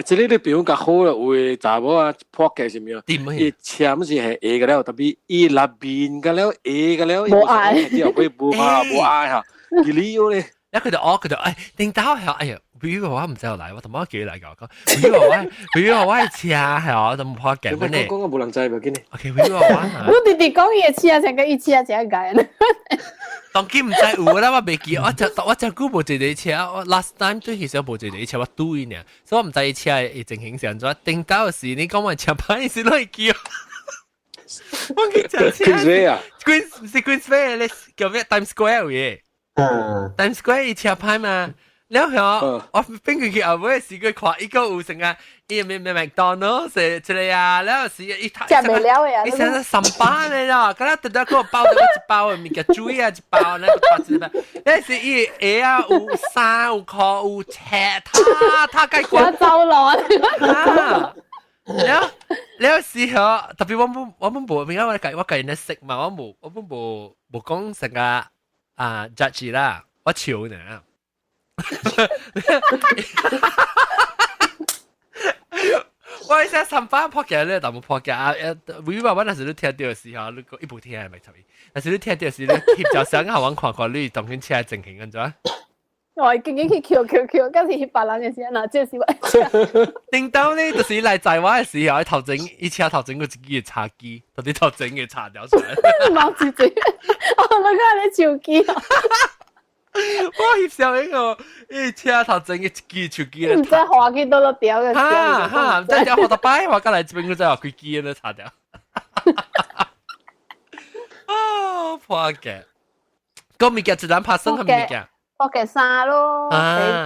這個你朋友較好啦，有的查某啊破格啥物啊，伊車毋是係鞋個了，特別伊內面個了鞋個了，無愛，伊後尾無啊無愛哈，伊理由咧。一佢就哦，佢就哎，頂到係哎呀，比如話我唔知有嚟，我同媽叫佢嚟講，比如話比如話我係車係我就唔破鏡嘅呢。講個無人知無緊呢。 OK，比如話我。我直直講伊的車，成個伊車成個。當今唔知有啦，我未記，我就我就估無一個車，我 last time 對其實無一個車，我對呢，所以我唔知車會情形是按怎。頂到時你講我車歹時都會記。我記車。 Queensway 啊？Queen 是 Queensway 咧，叫咩 Times Square 嘅。Times Square 伊車牌嘛，了後我變佢去後尾時佢看伊個有成啊，伊咩咩麥當勞是這個啊，了後是伊食袂了的啊，伊成個三包咧咯，敢若特特個包咗一包的物件水啊一包，那個包一包，那是伊鞋啊有衫有褲有車，他他該管。走路。了了時候，特別我冇我冇無，因為我計我計人食嘛，我冇我冇無無講成個。啊，judge 啦，我笑呢。我一下上班破鏡咧，但冇破鏡啊！為話我那時你聽到時候，你一部聽係咪特別？但是你聽到時，你翕照相下，我看看你當天車情形按怎？我緊緊去扣扣扣，敢是翕別人的時陣，若這是我。頂到呢，就是來載我的時候，頭前伊車頭前有一支茶几，到底頭前嘅茶掉出來。貓一隻，哦，你看你手機。我翕相影哦，伊車頭前嘅一支手機咧，毋知滑去佗落掉嘅。哈哈，毋知掉好多擺，我過來這邊我再話幾支咧擦掉。啊，破嘅，個物件自然拍生係物件。破嘅衫咯，第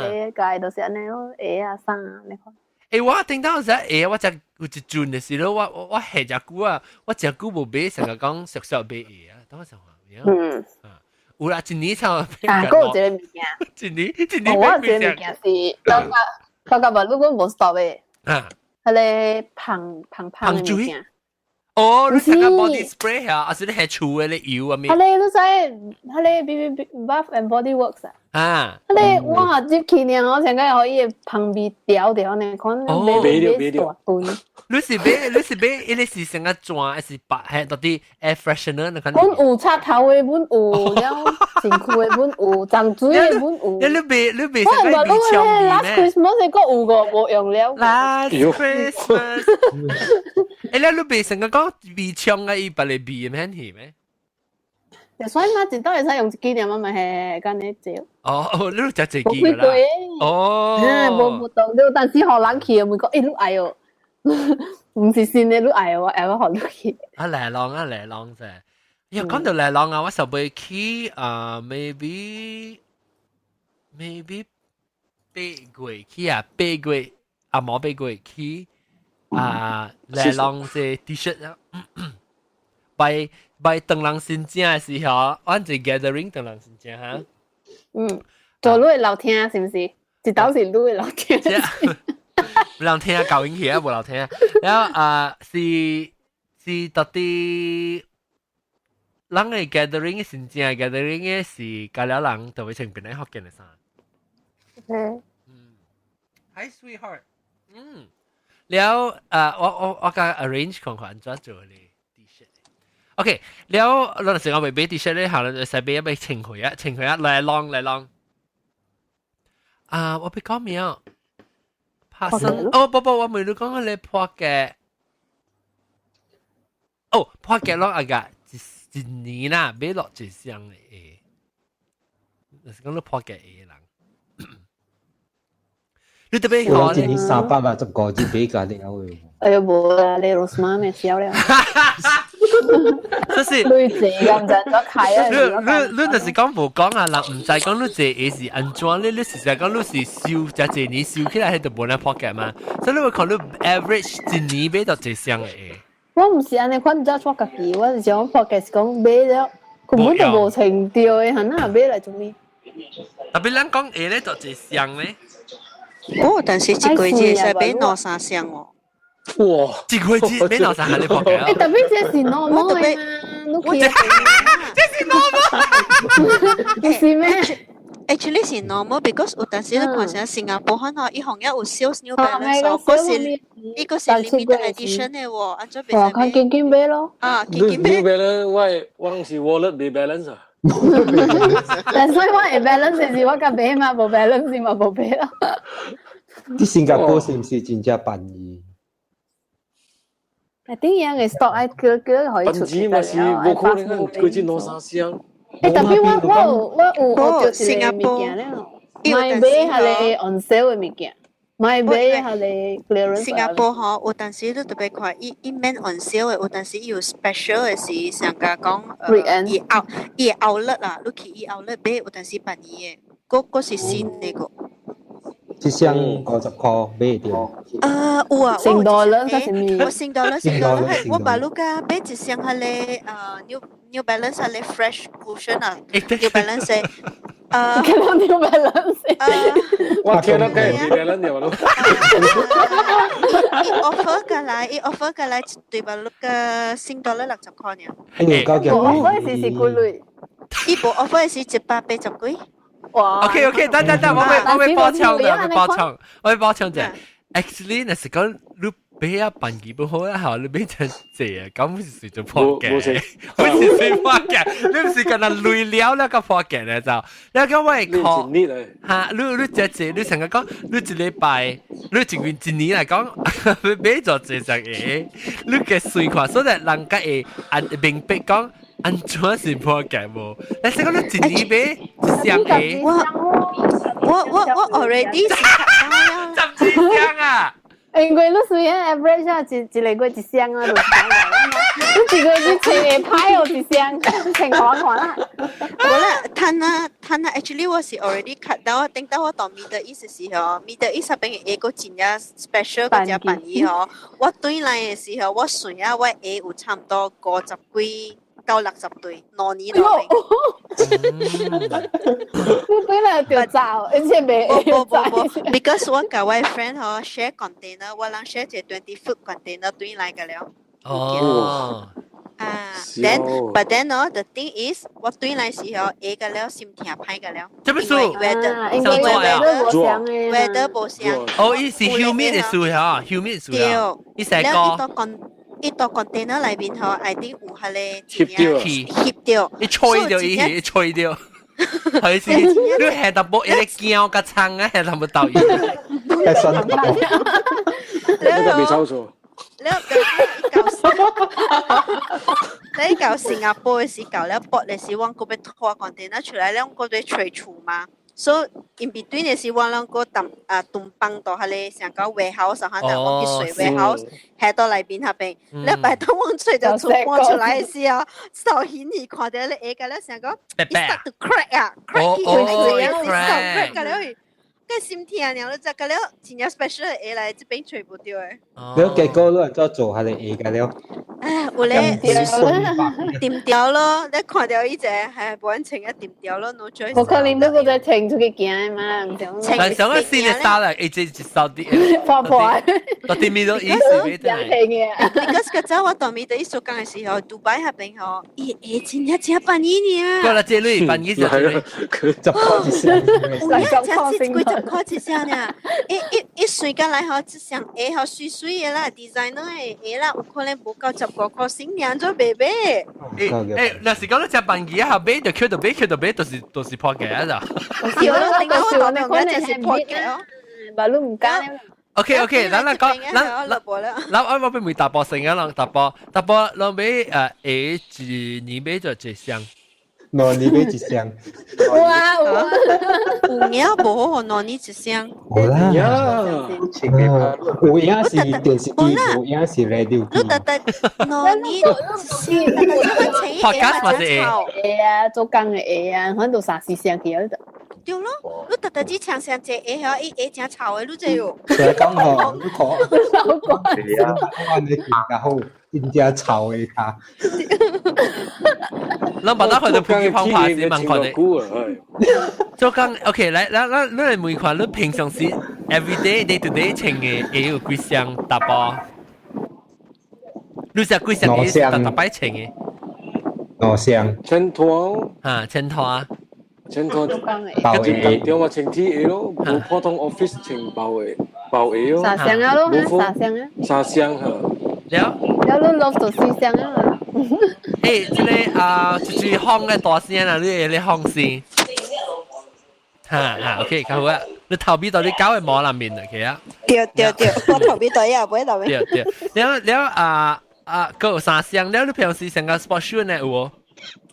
第屆就是按呢咯，鞋啊衫你看。欸，我聽到時鞋，我才有一陣的時候，我下隻久啊，我真久無買，成日講熟熟買鞋啊，等我想話，嗯，有啦，一年才啊，閣有一個物件，一年一年我有一個物件是，感覺感覺無，如果無 stop 的，啊，彼個芳芳芳的物件。哦，你食個 body spray 啊，還是你係厝的咧油啊咩？彼個你知，彼個 B B B Bath and Body Works 啊。啊！彼個我入去呢，我上個予伊的芳味調著呢，看買買大堆。你是買你是買，伊個是成個磚還是白？係到底 air freshener 那款？阮有插頭的，阮有了身軀的，阮有髒水的，阮有。你買你買我唔知你 last Christmas 閣有個無用了。 Last Christmas。欸，你買成個講味香啊，伊別個味免去咩？所以嘛，一道會使用一支爾嘛，嘛係咁呢少。哦，你食一支啦。哦。無無當，你有當時予人去，問講，欸，你愛哦？毋是新的，你愛哦，我會予你去。啊，來浪啊，來浪啫。呀，講到來浪啊，我上尾去啊，maybe 8月去啊，8月啊，無8月去啊，來浪這 T-shirt 啊，拜拜唐人新正的時候，阮一 gathering 唐人新正哈。嗯，做你的樓廳是毋是？一道是你的樓廳。無人聽啊，舊音去啊，無人聽。然後啊，是到底人的 gathering 新正 gathering 的是加了人就會穿檳榔福建的衫。嗯。 Hi sweetheart。嗯。了啊，我共 arrange 看看按怎做咧 T-shirt。OK，了，咱時我未買 T-shirt 咧，後來使買一買穿開啊，穿開啊，來浪來浪。啊，我欲講咩啊？拍生哦，不不，我問你講你破嘅，哦，破嘅咯，阿個一一年啦，買落一雙的鞋，就是講你破嘅鞋人。你特別我一年385隻買架了的。哎呦，無啦，你羅斯媽咪笑了。這是你濟咁就怎開啊？你你你就是講無講啊，人毋知講你這鞋是按怎，你實在講你是收這一年收起來，彼就無咧破嘅嘛。所以你會看你 average 一年買到一雙鞋。我毋是按呢款 judge 我家己，我是想 podcast 講買了，根本就無穿著的，係哪買來做咩？特別咱講鞋咧，就一雙咧。哦，但是一個月會使買兩三雙哦。哇！一個月買兩三雙你破嘅？欸，特別這是 normal 的嘛，你去這是 normal，不是咩？ Actually 是 normal because 有陣時你看成新加坡可能伊行業有 sales New Balance 嗰是呢個是 limited edition 的喎，按怎袂使買？看緊緊買咯。啊，緊緊買。 New Balance 我我是 wallet 未 balance 啊。但所以我會 balance 是我共買嘛，無 balance 嘛無買咯。佇新加坡是毋是真正便宜？一定樣嘅 stock 愛叫叫可以出。便宜嘛是無可能，佢只兩三箱。欸，特別我有學著一個物件了，買買彼個 on sale 的物件，買買彼個 clearance。新加坡吼，有當時你特別看，伊伊免 on sale 的，有當時伊有 special 的是上加講，伊 out 伊 outlet 啦，你去伊 outlet 買有當時便宜的，閣閣是新的個。一箱50塊買著。啊，有啊，新 dollar 還是咩？我新 dollar 新 dollar，我把你個買一箱彼個New Balance 彼個 fresh cushion 啊，New Balance 的，啊，New Balance，我聽到計 New Balance 了咯。伊 offer 過來，伊 offer 過來一對把你個新 dollar 60塊爾。欸，無 offer 是是幾鐳？伊無 offer 是180幾。哇！OK OK，等等等，我欲補充，我欲補充，我欲補充者。Actually，若是講你買啊辦基本好啦，嚇，你買真濟啊，咁是算做破嘅，不是算破嘅，你毋是干焦累了那個破嘅咧就，你講我會靠嚇，你這濟，你成日講，你一禮拜，你一月一年來講，買咗這隻嘢，你嘅算看，所以人家會按明白講，安怎是破格無？你識講你一年買一箱鞋？我 already 是 10幾箱啊！因為你雖然 average 啊，一一個月一箱啊，就你一個月一千會歹哦，一箱，千看看啦。無啦，趁啊趁啊，actually 我是 already cut 到，等到我到 Middle East 的時候，Middle East 那邊的個真正 special 個只便宜吼。我轉來的時候，我算啊，我鞋有差唔多50幾到60對，2年內。你本來就走，而且袂無無無，because 我共我 friend 吼 share container，我人 share 一個 20 foot container 轉來個了。哦。啊，then but then 哦，the thing is，我轉來時候鞋個了心痛歹個了。這本書，weather 因為 weather 無相的。 weather 無相。哦，伊是 humid 的樹嚇，humid 樹啊。伊成個。伊到 container 內面吼，I think 有彼個翕掉，翕掉，伊吹掉，伊吹掉，係是你下淡薄一個膠甲葱啊，下淡薄豆伊。係新呢個未抽錯。你到新加坡的時到了 port 的時，阮閣欲拖 container 出來，阮閣欲揣厝嘛。所以 in between 的時，我攏閣淡啊東放到彼個像講 warehouse 哈，我去睡 warehouse，下到內邊那邊。你拜當阮揣著厝搬出來的時候，手顯耳看著你下個了想講，it start to crack 啊，crack 起來，這樣 start crack 個了去。個心痛爾，你就個了真正 special 的鞋來，這邊揣無著的。你結果你按怎做彼個鞋個了？唉，有咧掂掉咯，你看到伊一個係無按穿啊掂掉咯，no choice。無可能你閣再穿出去行的嘛，毋是。但上個新的衫啦，一隻一掃啲。破破。到啲面都意思咩？ Because 較早我到 Middle East 做工的時候，杜拜彼邊吼，伊鞋真正真便宜爾。過來這類便宜就這類， 10塊一雙。有影才幾十塊一雙爾，一一一算過來吼，這雙鞋吼媠媠的啦，designer 的鞋啦，有可能無夠15塊新娘做買買。欸，若是講你食便宜啊，買就 Q 到買，Q 到買，就是破價啊咋？對咯，頂下我當兩個就是破價哦。把你毋敢。 OK OK，咱來講，咱咱咱我欲問大波先啊，人大波大波，攏買一年買就一箱。 2年買一箱。哇哇！有影無？2年一箱。有啦。有影是電視機，有影是 radio 機。你特特2年一箱， Podcast 嘛是會啊，做工的會啊，反正都三四箱去啊。對咯，你特特只穿上這鞋吼，伊鞋誠臭的，你知無？就講吼，你看，係啊，我你較好，真正臭的跤。咱把那看到普及方法是蠻看的。做工 OK，來，來，來，你來問看，你平常時 every day day to day 穿的鞋有幾雙大波？你食幾雙鞋逐逐擺穿的？兩雙。穿拖。啊，穿拖。穿拖。包鞋。對我穿鐵鞋咯，無普通 office 穿包鞋，包鞋咯。三雙啊咯，三雙啊。三雙嚇。了。了，你落就四雙啊。欸，這個啊，就是風的大聲啊，你會咧風聲。哈哈，OK，較好啊。你頭尾到底搞會磨爛面啊，其實。對對對，我頭尾對啊，尾頭尾。對對，了了啊啊，閣有三雙，了你平時穿個 sport shoe 呢有無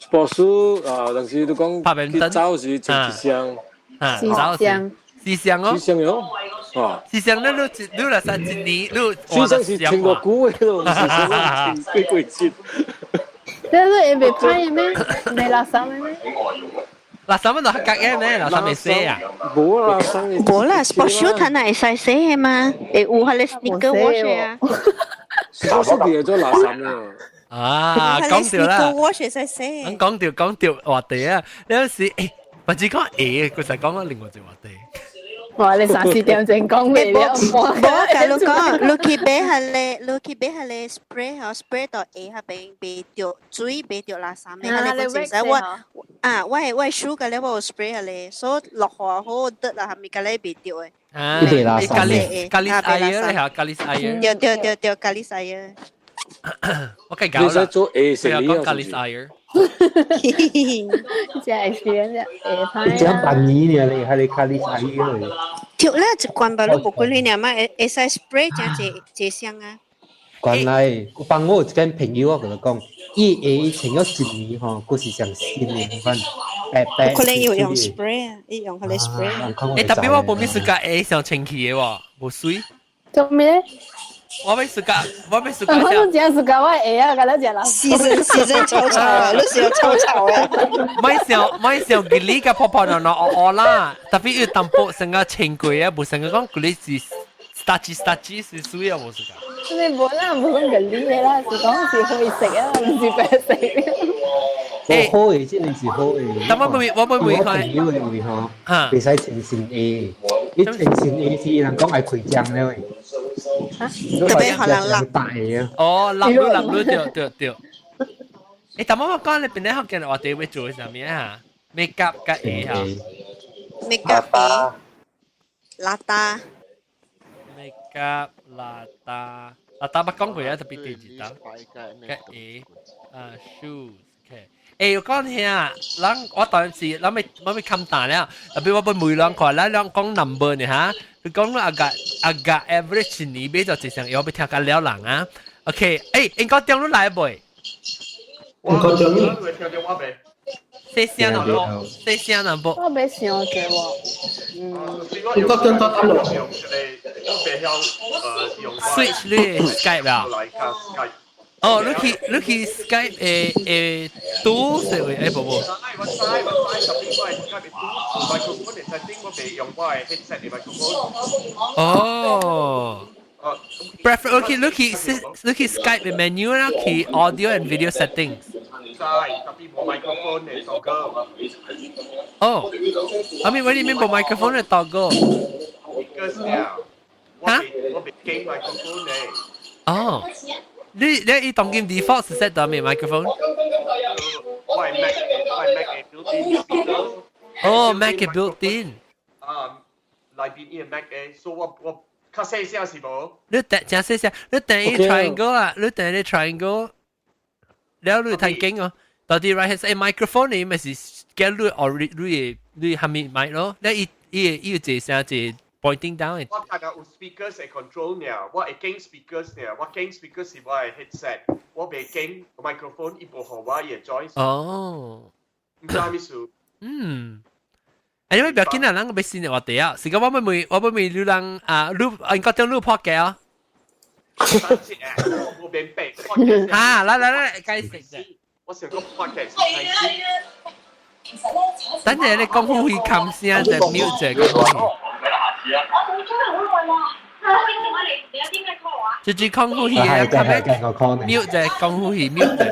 ？sport shoe 啊，但是你講去走時穿一雙。啊，四雙。四雙哦。四雙喲。啊。四雙咧，你你若說一年，你四雙是穿偌久的咯，四雙穿幾季節。你你會袂歹的咩？袂垃圾的咩？垃圾乜就黑格嘅咩？垃圾未洗啊？無啊，垃圾。無啦，sport shoe 睇下會使洗的嘛？會有彼個 sneaker wash 啊。 sport shoe 變做垃圾啦。啊，講到啦。 sneaker wash 會使洗。講到講到話題啊，有陣時誒，或者講誒，佢就講咗另外一個話題。哇！你三四點鐘講未了？無，共你講，你去買彼個，你去買彼個 spray 吼，spray 到鞋彼邊袂著水，袂著垃圾的，彼個我知我啊，我的手個咧，我有 spray 彼個，所以落雨好得啦，係咪個咧袂著的？啊，咖喱咖喱阿爺咧嚇，咖喱阿爺。對對對對，咖喱阿爺。我計搞啦。你做 A 食你講咖喱阿爺。真係 experience 會你講半年呢？你還你咖喱阿爺咧？對啦，一罐吧，你無幾鐳爾嘛，會使 spray 誠濟濟箱啊。原來我幫我有一間朋友，我同佢講，伊會穿咗一年吼，佫是上新的款，白白。可能有用 spray 啊，伊用佢個 spray。欸，特別我無咩時間會上清氣的喎，無水。做咩？我欲暑假，我欲暑假。我都真暑假，我會啊，甲你食啦。 Season season 臭臭啊，你是有臭臭啊？咪想咪想吉利甲泡泡喏喏哦哦啦，特別有淡薄成個清過啊，無成個講吉利是 starchy starchy 是水啊，無暑假。你無啦，無講吉利的啦，是講是可以食啊，毋是白食。欸，好的，真的是好的。但我袂，我袂我朋友的位吼，袂使穿新鞋，你穿新鞋是人講愛開張了的。特別可能立大啊！哦，立路立路對對對。欸，但我我講你邊咧學嘅話題會做啥物啊？make up 佮鞋啊？make up 鞋，邋遢。 make up 邋遢，邋遢捌講過啊，特別第二道。佮鞋啊，shoes，OK。欸，我講聽啊，人我當時咱欲我欲冚單了，特別我欲問人看，咱人講 number 呢哈，佢講 agak agak average 年買就一成，要欲聽較了人啊。OK，欸，應該中你來未？應該中你。細聲淡薄，細聲淡薄。我欲想者喎。嗯。應該中到得咯。 Switch 你 Skype 啊？哦，你去你去 Skype 誒誒拄說話，欸無無。我知我知，特別我係 Skype 拄 microphone 的 setting 我袂用我的 headset 的 microphone。哦。Prefer okay, 你去 Skype 的 menu 啦，去 audio and video settings。知，特別無 microphone 的 toggle。哦，I mean, what do you mean 無 microphone 的 toggle？ Because 了，我我袂經 microphone 的。哦，你你伊當今 default 是 set 到咩 microphone？我係 Mac 我係 Mac 的 built-in speaker。哦，Mac 的 built-in。啊，內邊伊個 Mac 的，所以我我較細聲是無？你按誠細聲，你按伊 triangle 啊，你按你 triangle，了你睇經哦。到底 right hand side microphone 你咪是叫你哦，你你你下面麥咯，你伊伊伊有一個聲一個 pointing down 的。我睇下有 speakers 會 control 呢，我會經 speakers 呢，我經 speakers 是我的 headset，我袂經 microphone，伊無予我伊會 join。哦。毋知啥物事。嗯。Anyway，不要緊啦，咱個欲新的話題啊。是講我欲問，我欲問你人啊，你應該點你破嘅啊？我無明白。啊，來來來，解釋者。我想講 podcast 等陣你講好去冚聲就 mute 者講。就是講好去啊，mute 者講好去 mute 者。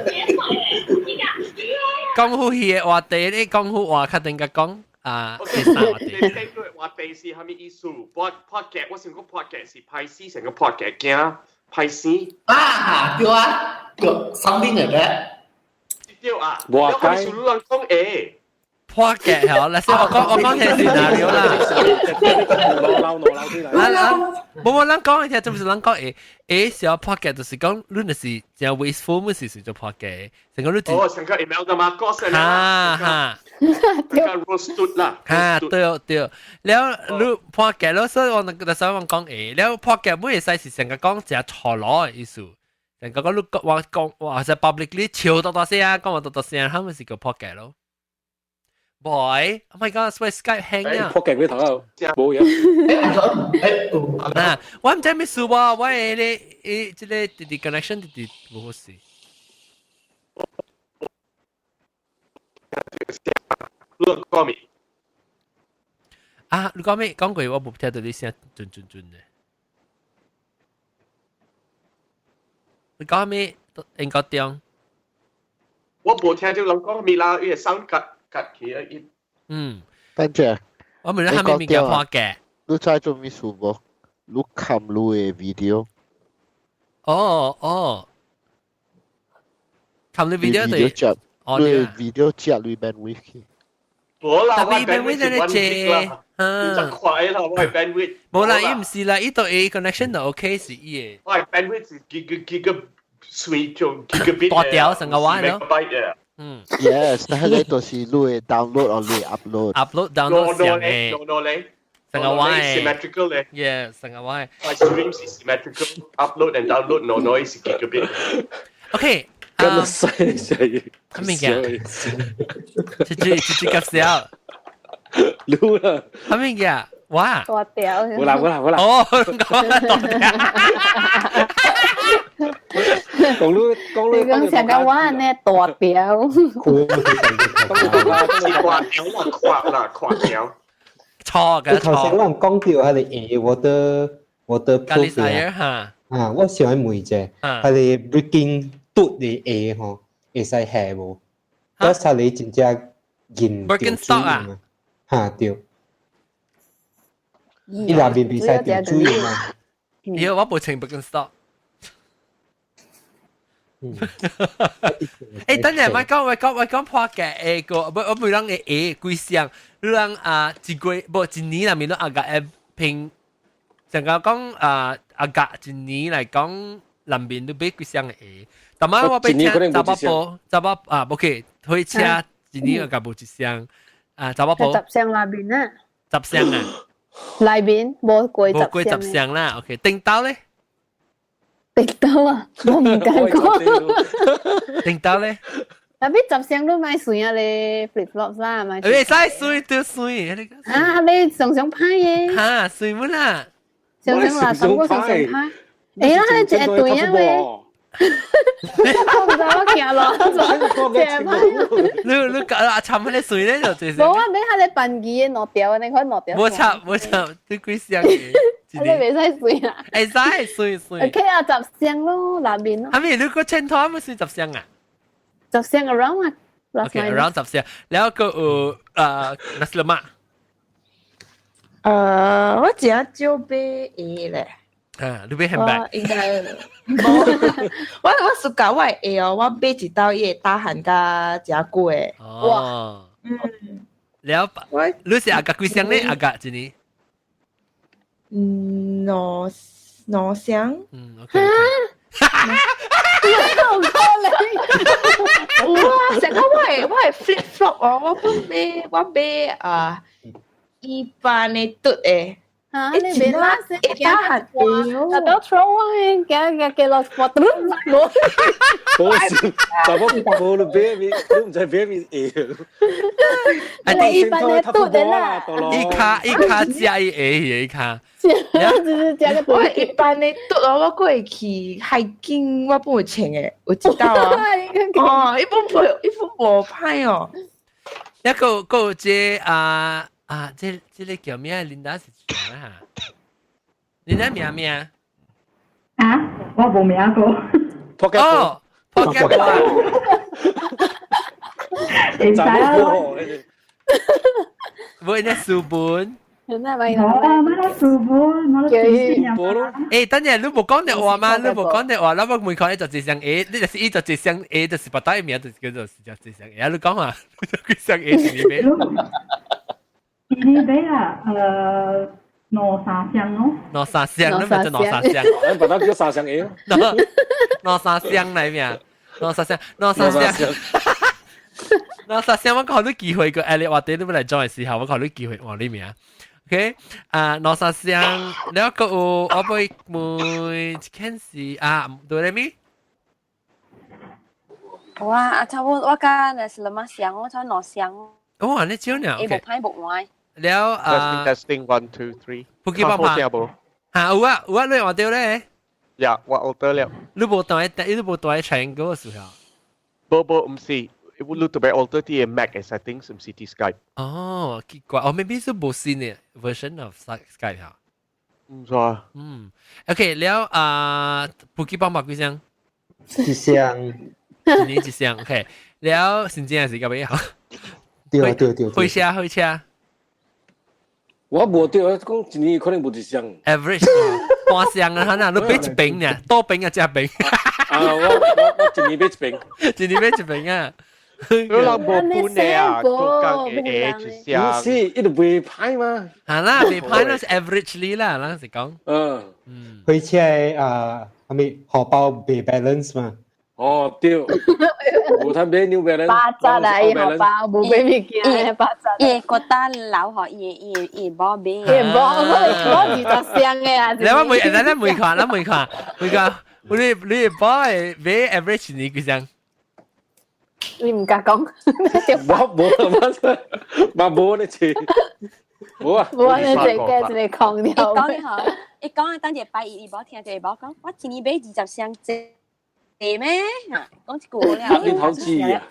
講好去的話題，你講好話確定甲講。啊，第三話題。你聽過話題是啥物意思？Podcast 我想講 podcast 是歹死成個 podcast 驚歹死。啊，對啊，對，something like that。對啊，我解。你人講會。 podcast 係，嗱先我講我講聽 scenario 啦。啊啊，無無，咱講一聽，就是咱講會，會小 podcast 就是講，你若是真 wasteful，咪是是做 podcast，成個你。哦，成個 email 㗎嘛，講聲啦。哈哈。成個 roast 啦。哈，對對，了你 podcast 咯，所以我那個時候我講會，了 podcast 每會使是成個講誠錯攞的意思。成個講你講話講話就 publicly 笑多多聲啊，講話多多聲，他們是個 podcast 咯。Boy, oh my god, 所以 Skype hang 啊！撲鏡嗰頭冇嘢。啊，我毋知咩事喎，我的咧誒，這個直直 connection 直直無好勢。你講咩？啊，你講咩？講過我無聽到你聲準準準的。你講咩？應該點？我無聽到人講咩啦，伊個 sound cut cut 起啊！伊嗯，等陣，我問你係咪物件破嘅？你知做咩事無？你冚你的 video。哦哦，冚你 video 對，哦，你 video 接你 bandwidth 去。無啦，特別 bandwidth 咧借，嗯，真快啦，我係 bandwidth。無啦，伊毋是啦，伊對 A connection 就 OK 是伊的。我係 bandwidth 是 gig gig 水就 gigabit 大條成個話咯。嗯，yes，但係你就是你會 download 或你 upload。 upload download 上嘅。 no no 咧。成個話 symmetrical 咧。 Yeah，成個話。 My stream 是 symmetrical，upload and download no noise gigabit。 OK，咁啊犀利，係咪嘅？這這這這急笑。擼啦！係咪嘅？哇！大條。冇啦冇啦冇啦。哦，講大條。講擼講你講成個話呢大條。是垮條啦，垮啦，垮條。錯嘅頭先我講到係個 waterproof 嚇。啊，我想問一下，係個 breaking 嘟的鞋吼，會使下無？我實你真正銀 Birkenstock 啊？嚇對。伊內面袂使掉水嘛？咦，我無穿 Birkenstock。等陣，我講我講我講破嘅個，我我每人嘅鞋幾雙，你人啊一個無一年內面都阿個平，成個講啊阿個一年嚟講，內面都買幾雙嘅鞋。但係我買車查某埔，查某啊，OK，火車一年阿個無一雙，啊查某埔。十雙內面啊。十雙啊。內面無過無過十雙啦，OK，頂刀咧？頂刀啊！我唔敢講。頂刀咧？特別十雙都買水啊咧，flip flops 啦，買。會使水都水。啊，你常常歹嘅。哈，水乜啦？常常話三個常常歹。哎呀，你一個對啊喂。我唔知我行咯，你你搞阿參嗰啲水咧就最。無啊，你係你笨機嘅攞掉，你可攞掉。冇插冇插，你幾雙嘅？你袂使水啊？會使水水。 OK 啊，十雙咯，內面咯。係咪你個穿拖咪算十雙啊？十雙 around 啊。 OK，around 十雙。然後個有nasi lemak。我真少買鞋咧。啊，你買 handbag？應該無，我我暑假我的鞋哦，我買一道伊會打寒甲誠久的。哦。嗯。了，你是阿格幾雙咧？阿格一年？嗯，兩兩雙。嗯，OK。好可憐。哇！成個我係我係 flip flop 哦，我不買我買啊一般的嘟的。啊！你別拉死，會打寒掉，到 throw 我嘅，驚驚驚落我嘟冇。冇事，就我冇你買咪，你唔知買咪鞋。啊，一般的嘟的啦。一卡一卡加一鞋一卡。只是加個我一般的嘟哦，我過去海景我本有穿的，有一道啊。哦，一本無一本無歹哦。一個個這啊。啊，這這個叫咩？琳達是啥啊？琳達名咩？啊，我無名過。哦，破解過。會使啊。無那書本。那咪冇啊，冇得書本，冇得書本。欸，等陣你無講電話嗎？你無講電話，我問看你就一雙鞋，你就是伊就一雙鞋，就是別帶名，就是叫做是一雙鞋。你講啊，幾雙鞋是你買？你買啊？兩三雙咯。兩三雙，你咪就兩三雙。你把它叫三雙鞋咯。兩三雙嚟咩？兩三雙，兩三雙。兩三雙，我考慮機會個，哎，你話啲你要來裝嘅時候，我考慮機會話你名。OK，啊，兩三雙，了個有我會問一件事啊，對咧咪？我啊，差不多我甲那是兩雙，我差兩雙。哦，你少呢？會無歹無壞。了啊 Testing one two three。不記幫拍。嚇有啊有啊，你話對咧？呀，我學得了。你無帶，你無帶 triangle 時候？無無，毋是，你特別 alter 啲 Mac 嘅 settings，毋是啲 Skype。哦，奇怪，哦，maybe 是無新嘅 version of Skype 嚇。唔錯。嗯，OK，了啊，不記幫拍幾聲？一雙。一年一雙，OK。了，先正是到尾好。對對對。火車火車。我無對，我講一年可能無一雙。 Average 半雙啊，可能你買一瓶呢，多瓶啊，一瓶。啊，我我我一年買一瓶，一年買一瓶啊。你人無本的啊，做工嘅一雙。唔是，伊就袂歹嘛。係啦，袂歹啦，是 averagely 啦，咱是講。嗯嗯。火車啊，係咪荷包袂 balance 嘛？哦，對。無通買 New Balance。八折啊！伊荷包無買物件，八折。伊覺得老嗬，伊伊無買。伊無，我20箱的啊！你我每，咱每看，咱每看，每看，你包的買 average 年幾箱？你唔敢講？我無嘛，嘛無呢次，無啊。無啊！你這個一個空掉。伊講嗬，伊講啊，等一拜伊伊無聽，就無講，我一年買20箱濟咩？講一句了。你頭知啊？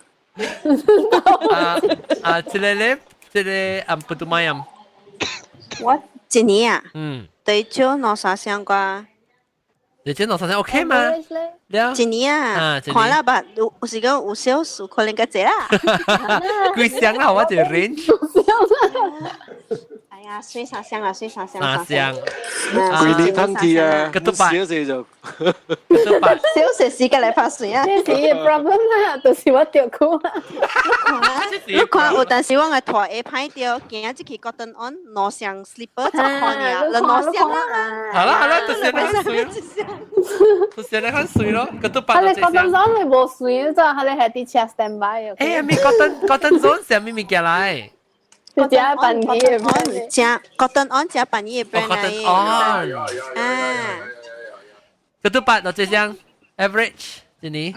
啊啊！這個咧，這個啊，不都買啊？我一年啊，對少兩三箱啩。你這兩三箱 OK 嗎？一年啊，看啦吧，有有時講有少數可能較濟啦。幾箱啦？我一個 range。哎呀，水三箱啦，水三箱。三箱。規年通知啊，個都百。小細就，都百。小細時間來拍水啊。這是 problem 啦，就是我著苦啊。你看有陣時我個拖鞋歹著，行這去 Cotton On 兩雙 slipper 10塊爾，兩雙啦。好啦好啦，就是那水，就是那款水咯，個都百。佢哋 Cotton On 你無水，就佢哋係啲車 stand by。哎，咪 Cotton Zone 啥物物件來？是食飯魚的 brand，食 Cotton On 食飯魚的 brand 來。Cotton On 啊。個都百到這箱 average 一年。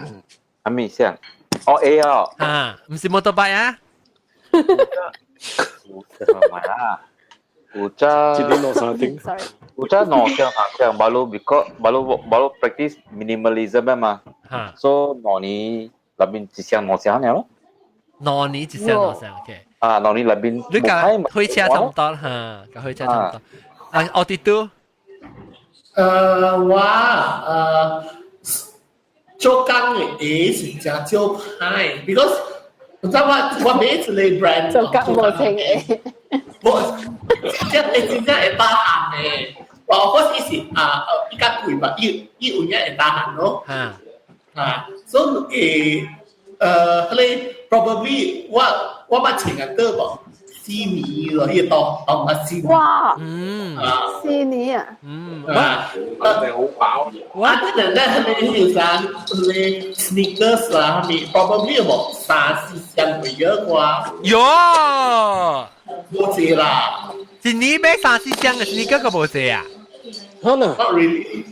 阿咪箱？哦 A 哦。啊，唔是 motorbike 啊？有買啦，有隻。一年兩三頂。有隻兩箱三箱，baru because baru baru practice minimalism 啊嘛。所以2年內面一箱兩箱爾咯。兩年一箱兩箱，OK。啊，兩年內面。你講開車差唔多嚇，甲開車差唔多。啊，奧迪都。我做工的鞋是誠少歹，because 你知我買一個 brand 做工無穿鞋，無，這會真正會打汗的。我伊是啊，伊較貴吧，伊伊有影會打汗咯。啊，所以彼個 probably 我捌穿啊倒無4年咯，伊當當啊4年。哇！啊，四年啊！啊，好飽。我可能咧，彼個啥，彼個 sneakers 啊，彼 probably 有無三四箱會有啩。喲，無濟啦。一年買三四箱的 sneaker 個無濟啊？可能。 Not really.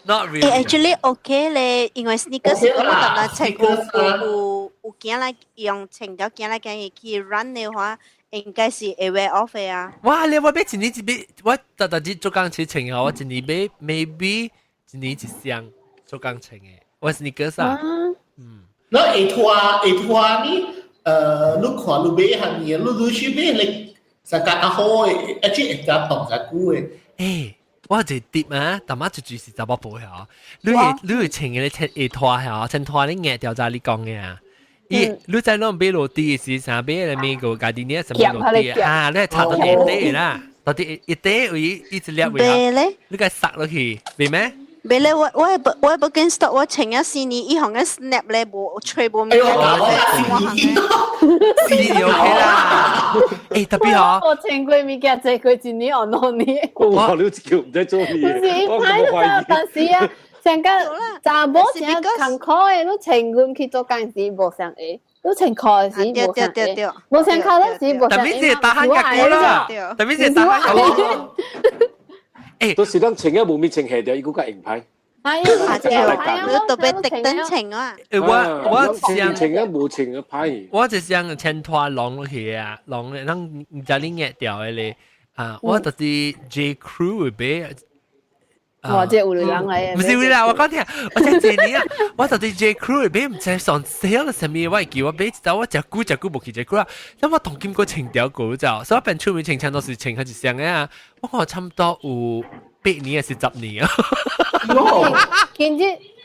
Not really. Actually OK 咧，因為 sneakers 我特別穿有有有驚來用穿條驚來驚去 run 的話，應該是會 wear off 的啊。哇！你我買一年一買，我特特只做工時穿哦，我一年買 maybe 一年一箱做工穿的，我 sneakers 啊。那會拖會拖呢？你看你買下面，你去買你實較好的，而且會較凍較久的。欸，我有一個 tip 啊，淡仔就就是查某婆嚇，你會穿嘅穿會拖嚇，穿拖你硬掉在你講嘅啊。伊你知攏買落地時，啥買咧美國家己呢什麼落地啊？你插到一底啦，到底一底位一直粒位啊，你該塞落去，明咩？袂咧，我 Birkenstock 我穿咗4年，伊行個 snap 咧，無吹無物件。4年 OK 啦。欸，特別嗬。我穿過物件，坐過一年哦2年。我你叫唔知做咩。唔是，伊歹就但是啊，上個查某真艱苦的，你穿阮去做工時無相鞋，你穿褲時無相鞋，無相褲時無相鞋。特別是打鼾腳啦，特別是打鼾腳。欸，都是咱穿啊無咪穿鞋掉，伊閣較硬歹。哎呀，對，你特別特登穿啊！欸，我一穿啊無穿啊歹。我一箱穿拖攏落去啊，攏咧，咱唔知你壓掉的咧啊，我就是 J Crew 買。哇！這有人來，唔是為啦，我講聽，我真這年啊，我到底 J Crew 買唔知上 sale 了什麼，我會記我買一走，我食久食久無去 J Crew 啊，咁我同金過穿掉過就，所以我變出門穿穿都是穿開一箱的啊，我看差不多有8年還是10年啊。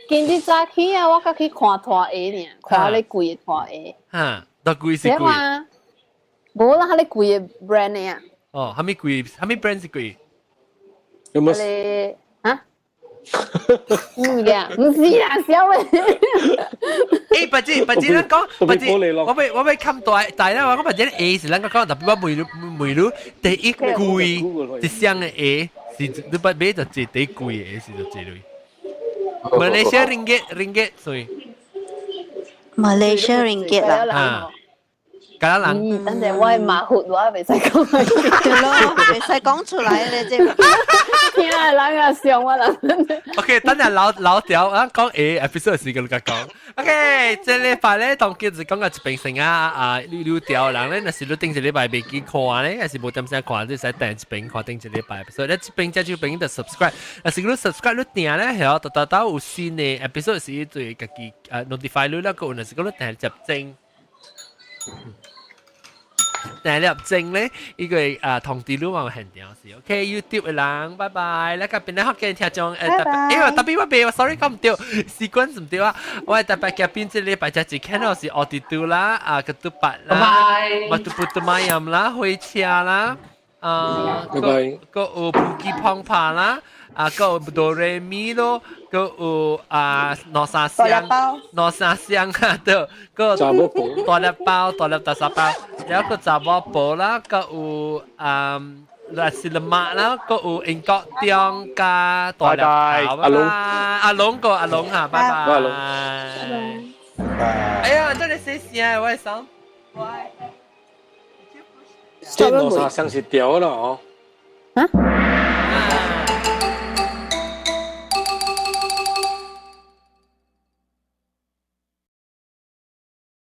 今日早起啊，我閣去看拖鞋爾，看咧貴的拖鞋。哈，都貴是貴。無啦，彼個貴的 brand 的啊。哦，啥物貴？啥物 brand 是貴？有冇？啊？唔嘅，唔是啦，小嘅。欸，不是不是，咱講，不是，我欲冚大大啦，我講不是鞋是咱講，特別我問你問你，第一貴一箱的鞋是你捌買就這第一貴的鞋是就這類。馬來西亞 ringgit ringgit 所以。Malaysia ringgit 啦。啊，加人。咦，等陣我係馬血我袂使講。對咯，袂使講出來咧，這。聽啊，人啊想我人。 OK，等陣老老掉，我講 A episode 時間就講。OK，這禮拜咧當今就講個一邊成啊啊，溜溜掉人咧，若是你頂一禮拜未記看咧，還是無點聲看，你使訂一邊看頂一禮拜。所以咧，這邊這就邊就 subscribe，若是你 subscribe 你訂咧，係到到到有新的 episode 時就會家己啊 notify 你啦，個若是講你訂入正。訂入正咧，伊個啊通知你嘛現場是 OK，YouTube 的人，拜拜。咱個邊咧福建聽眾誒，特別，哎特別我袂，sorry 講毋對，時間唔對啊。我特別嘉賓這禮拜只一看到是奧迪杜啦，啊個杜巴啦，馬杜布杜馬音啦，火車啦，啊，個個有布基碰帕啦，啊個有哆來咪咯，個有啊攞沙香，攞沙香啊，對，個大粒包，大粒大沙包，然後個查某婆啦，個有啊 nasi lemak 啦，個有英國中加大粒頭啦，阿龍個阿龍嚇，拜拜。阿龍。哎呀，真係死聲，我的手。這攞沙香是掉了哦。啊？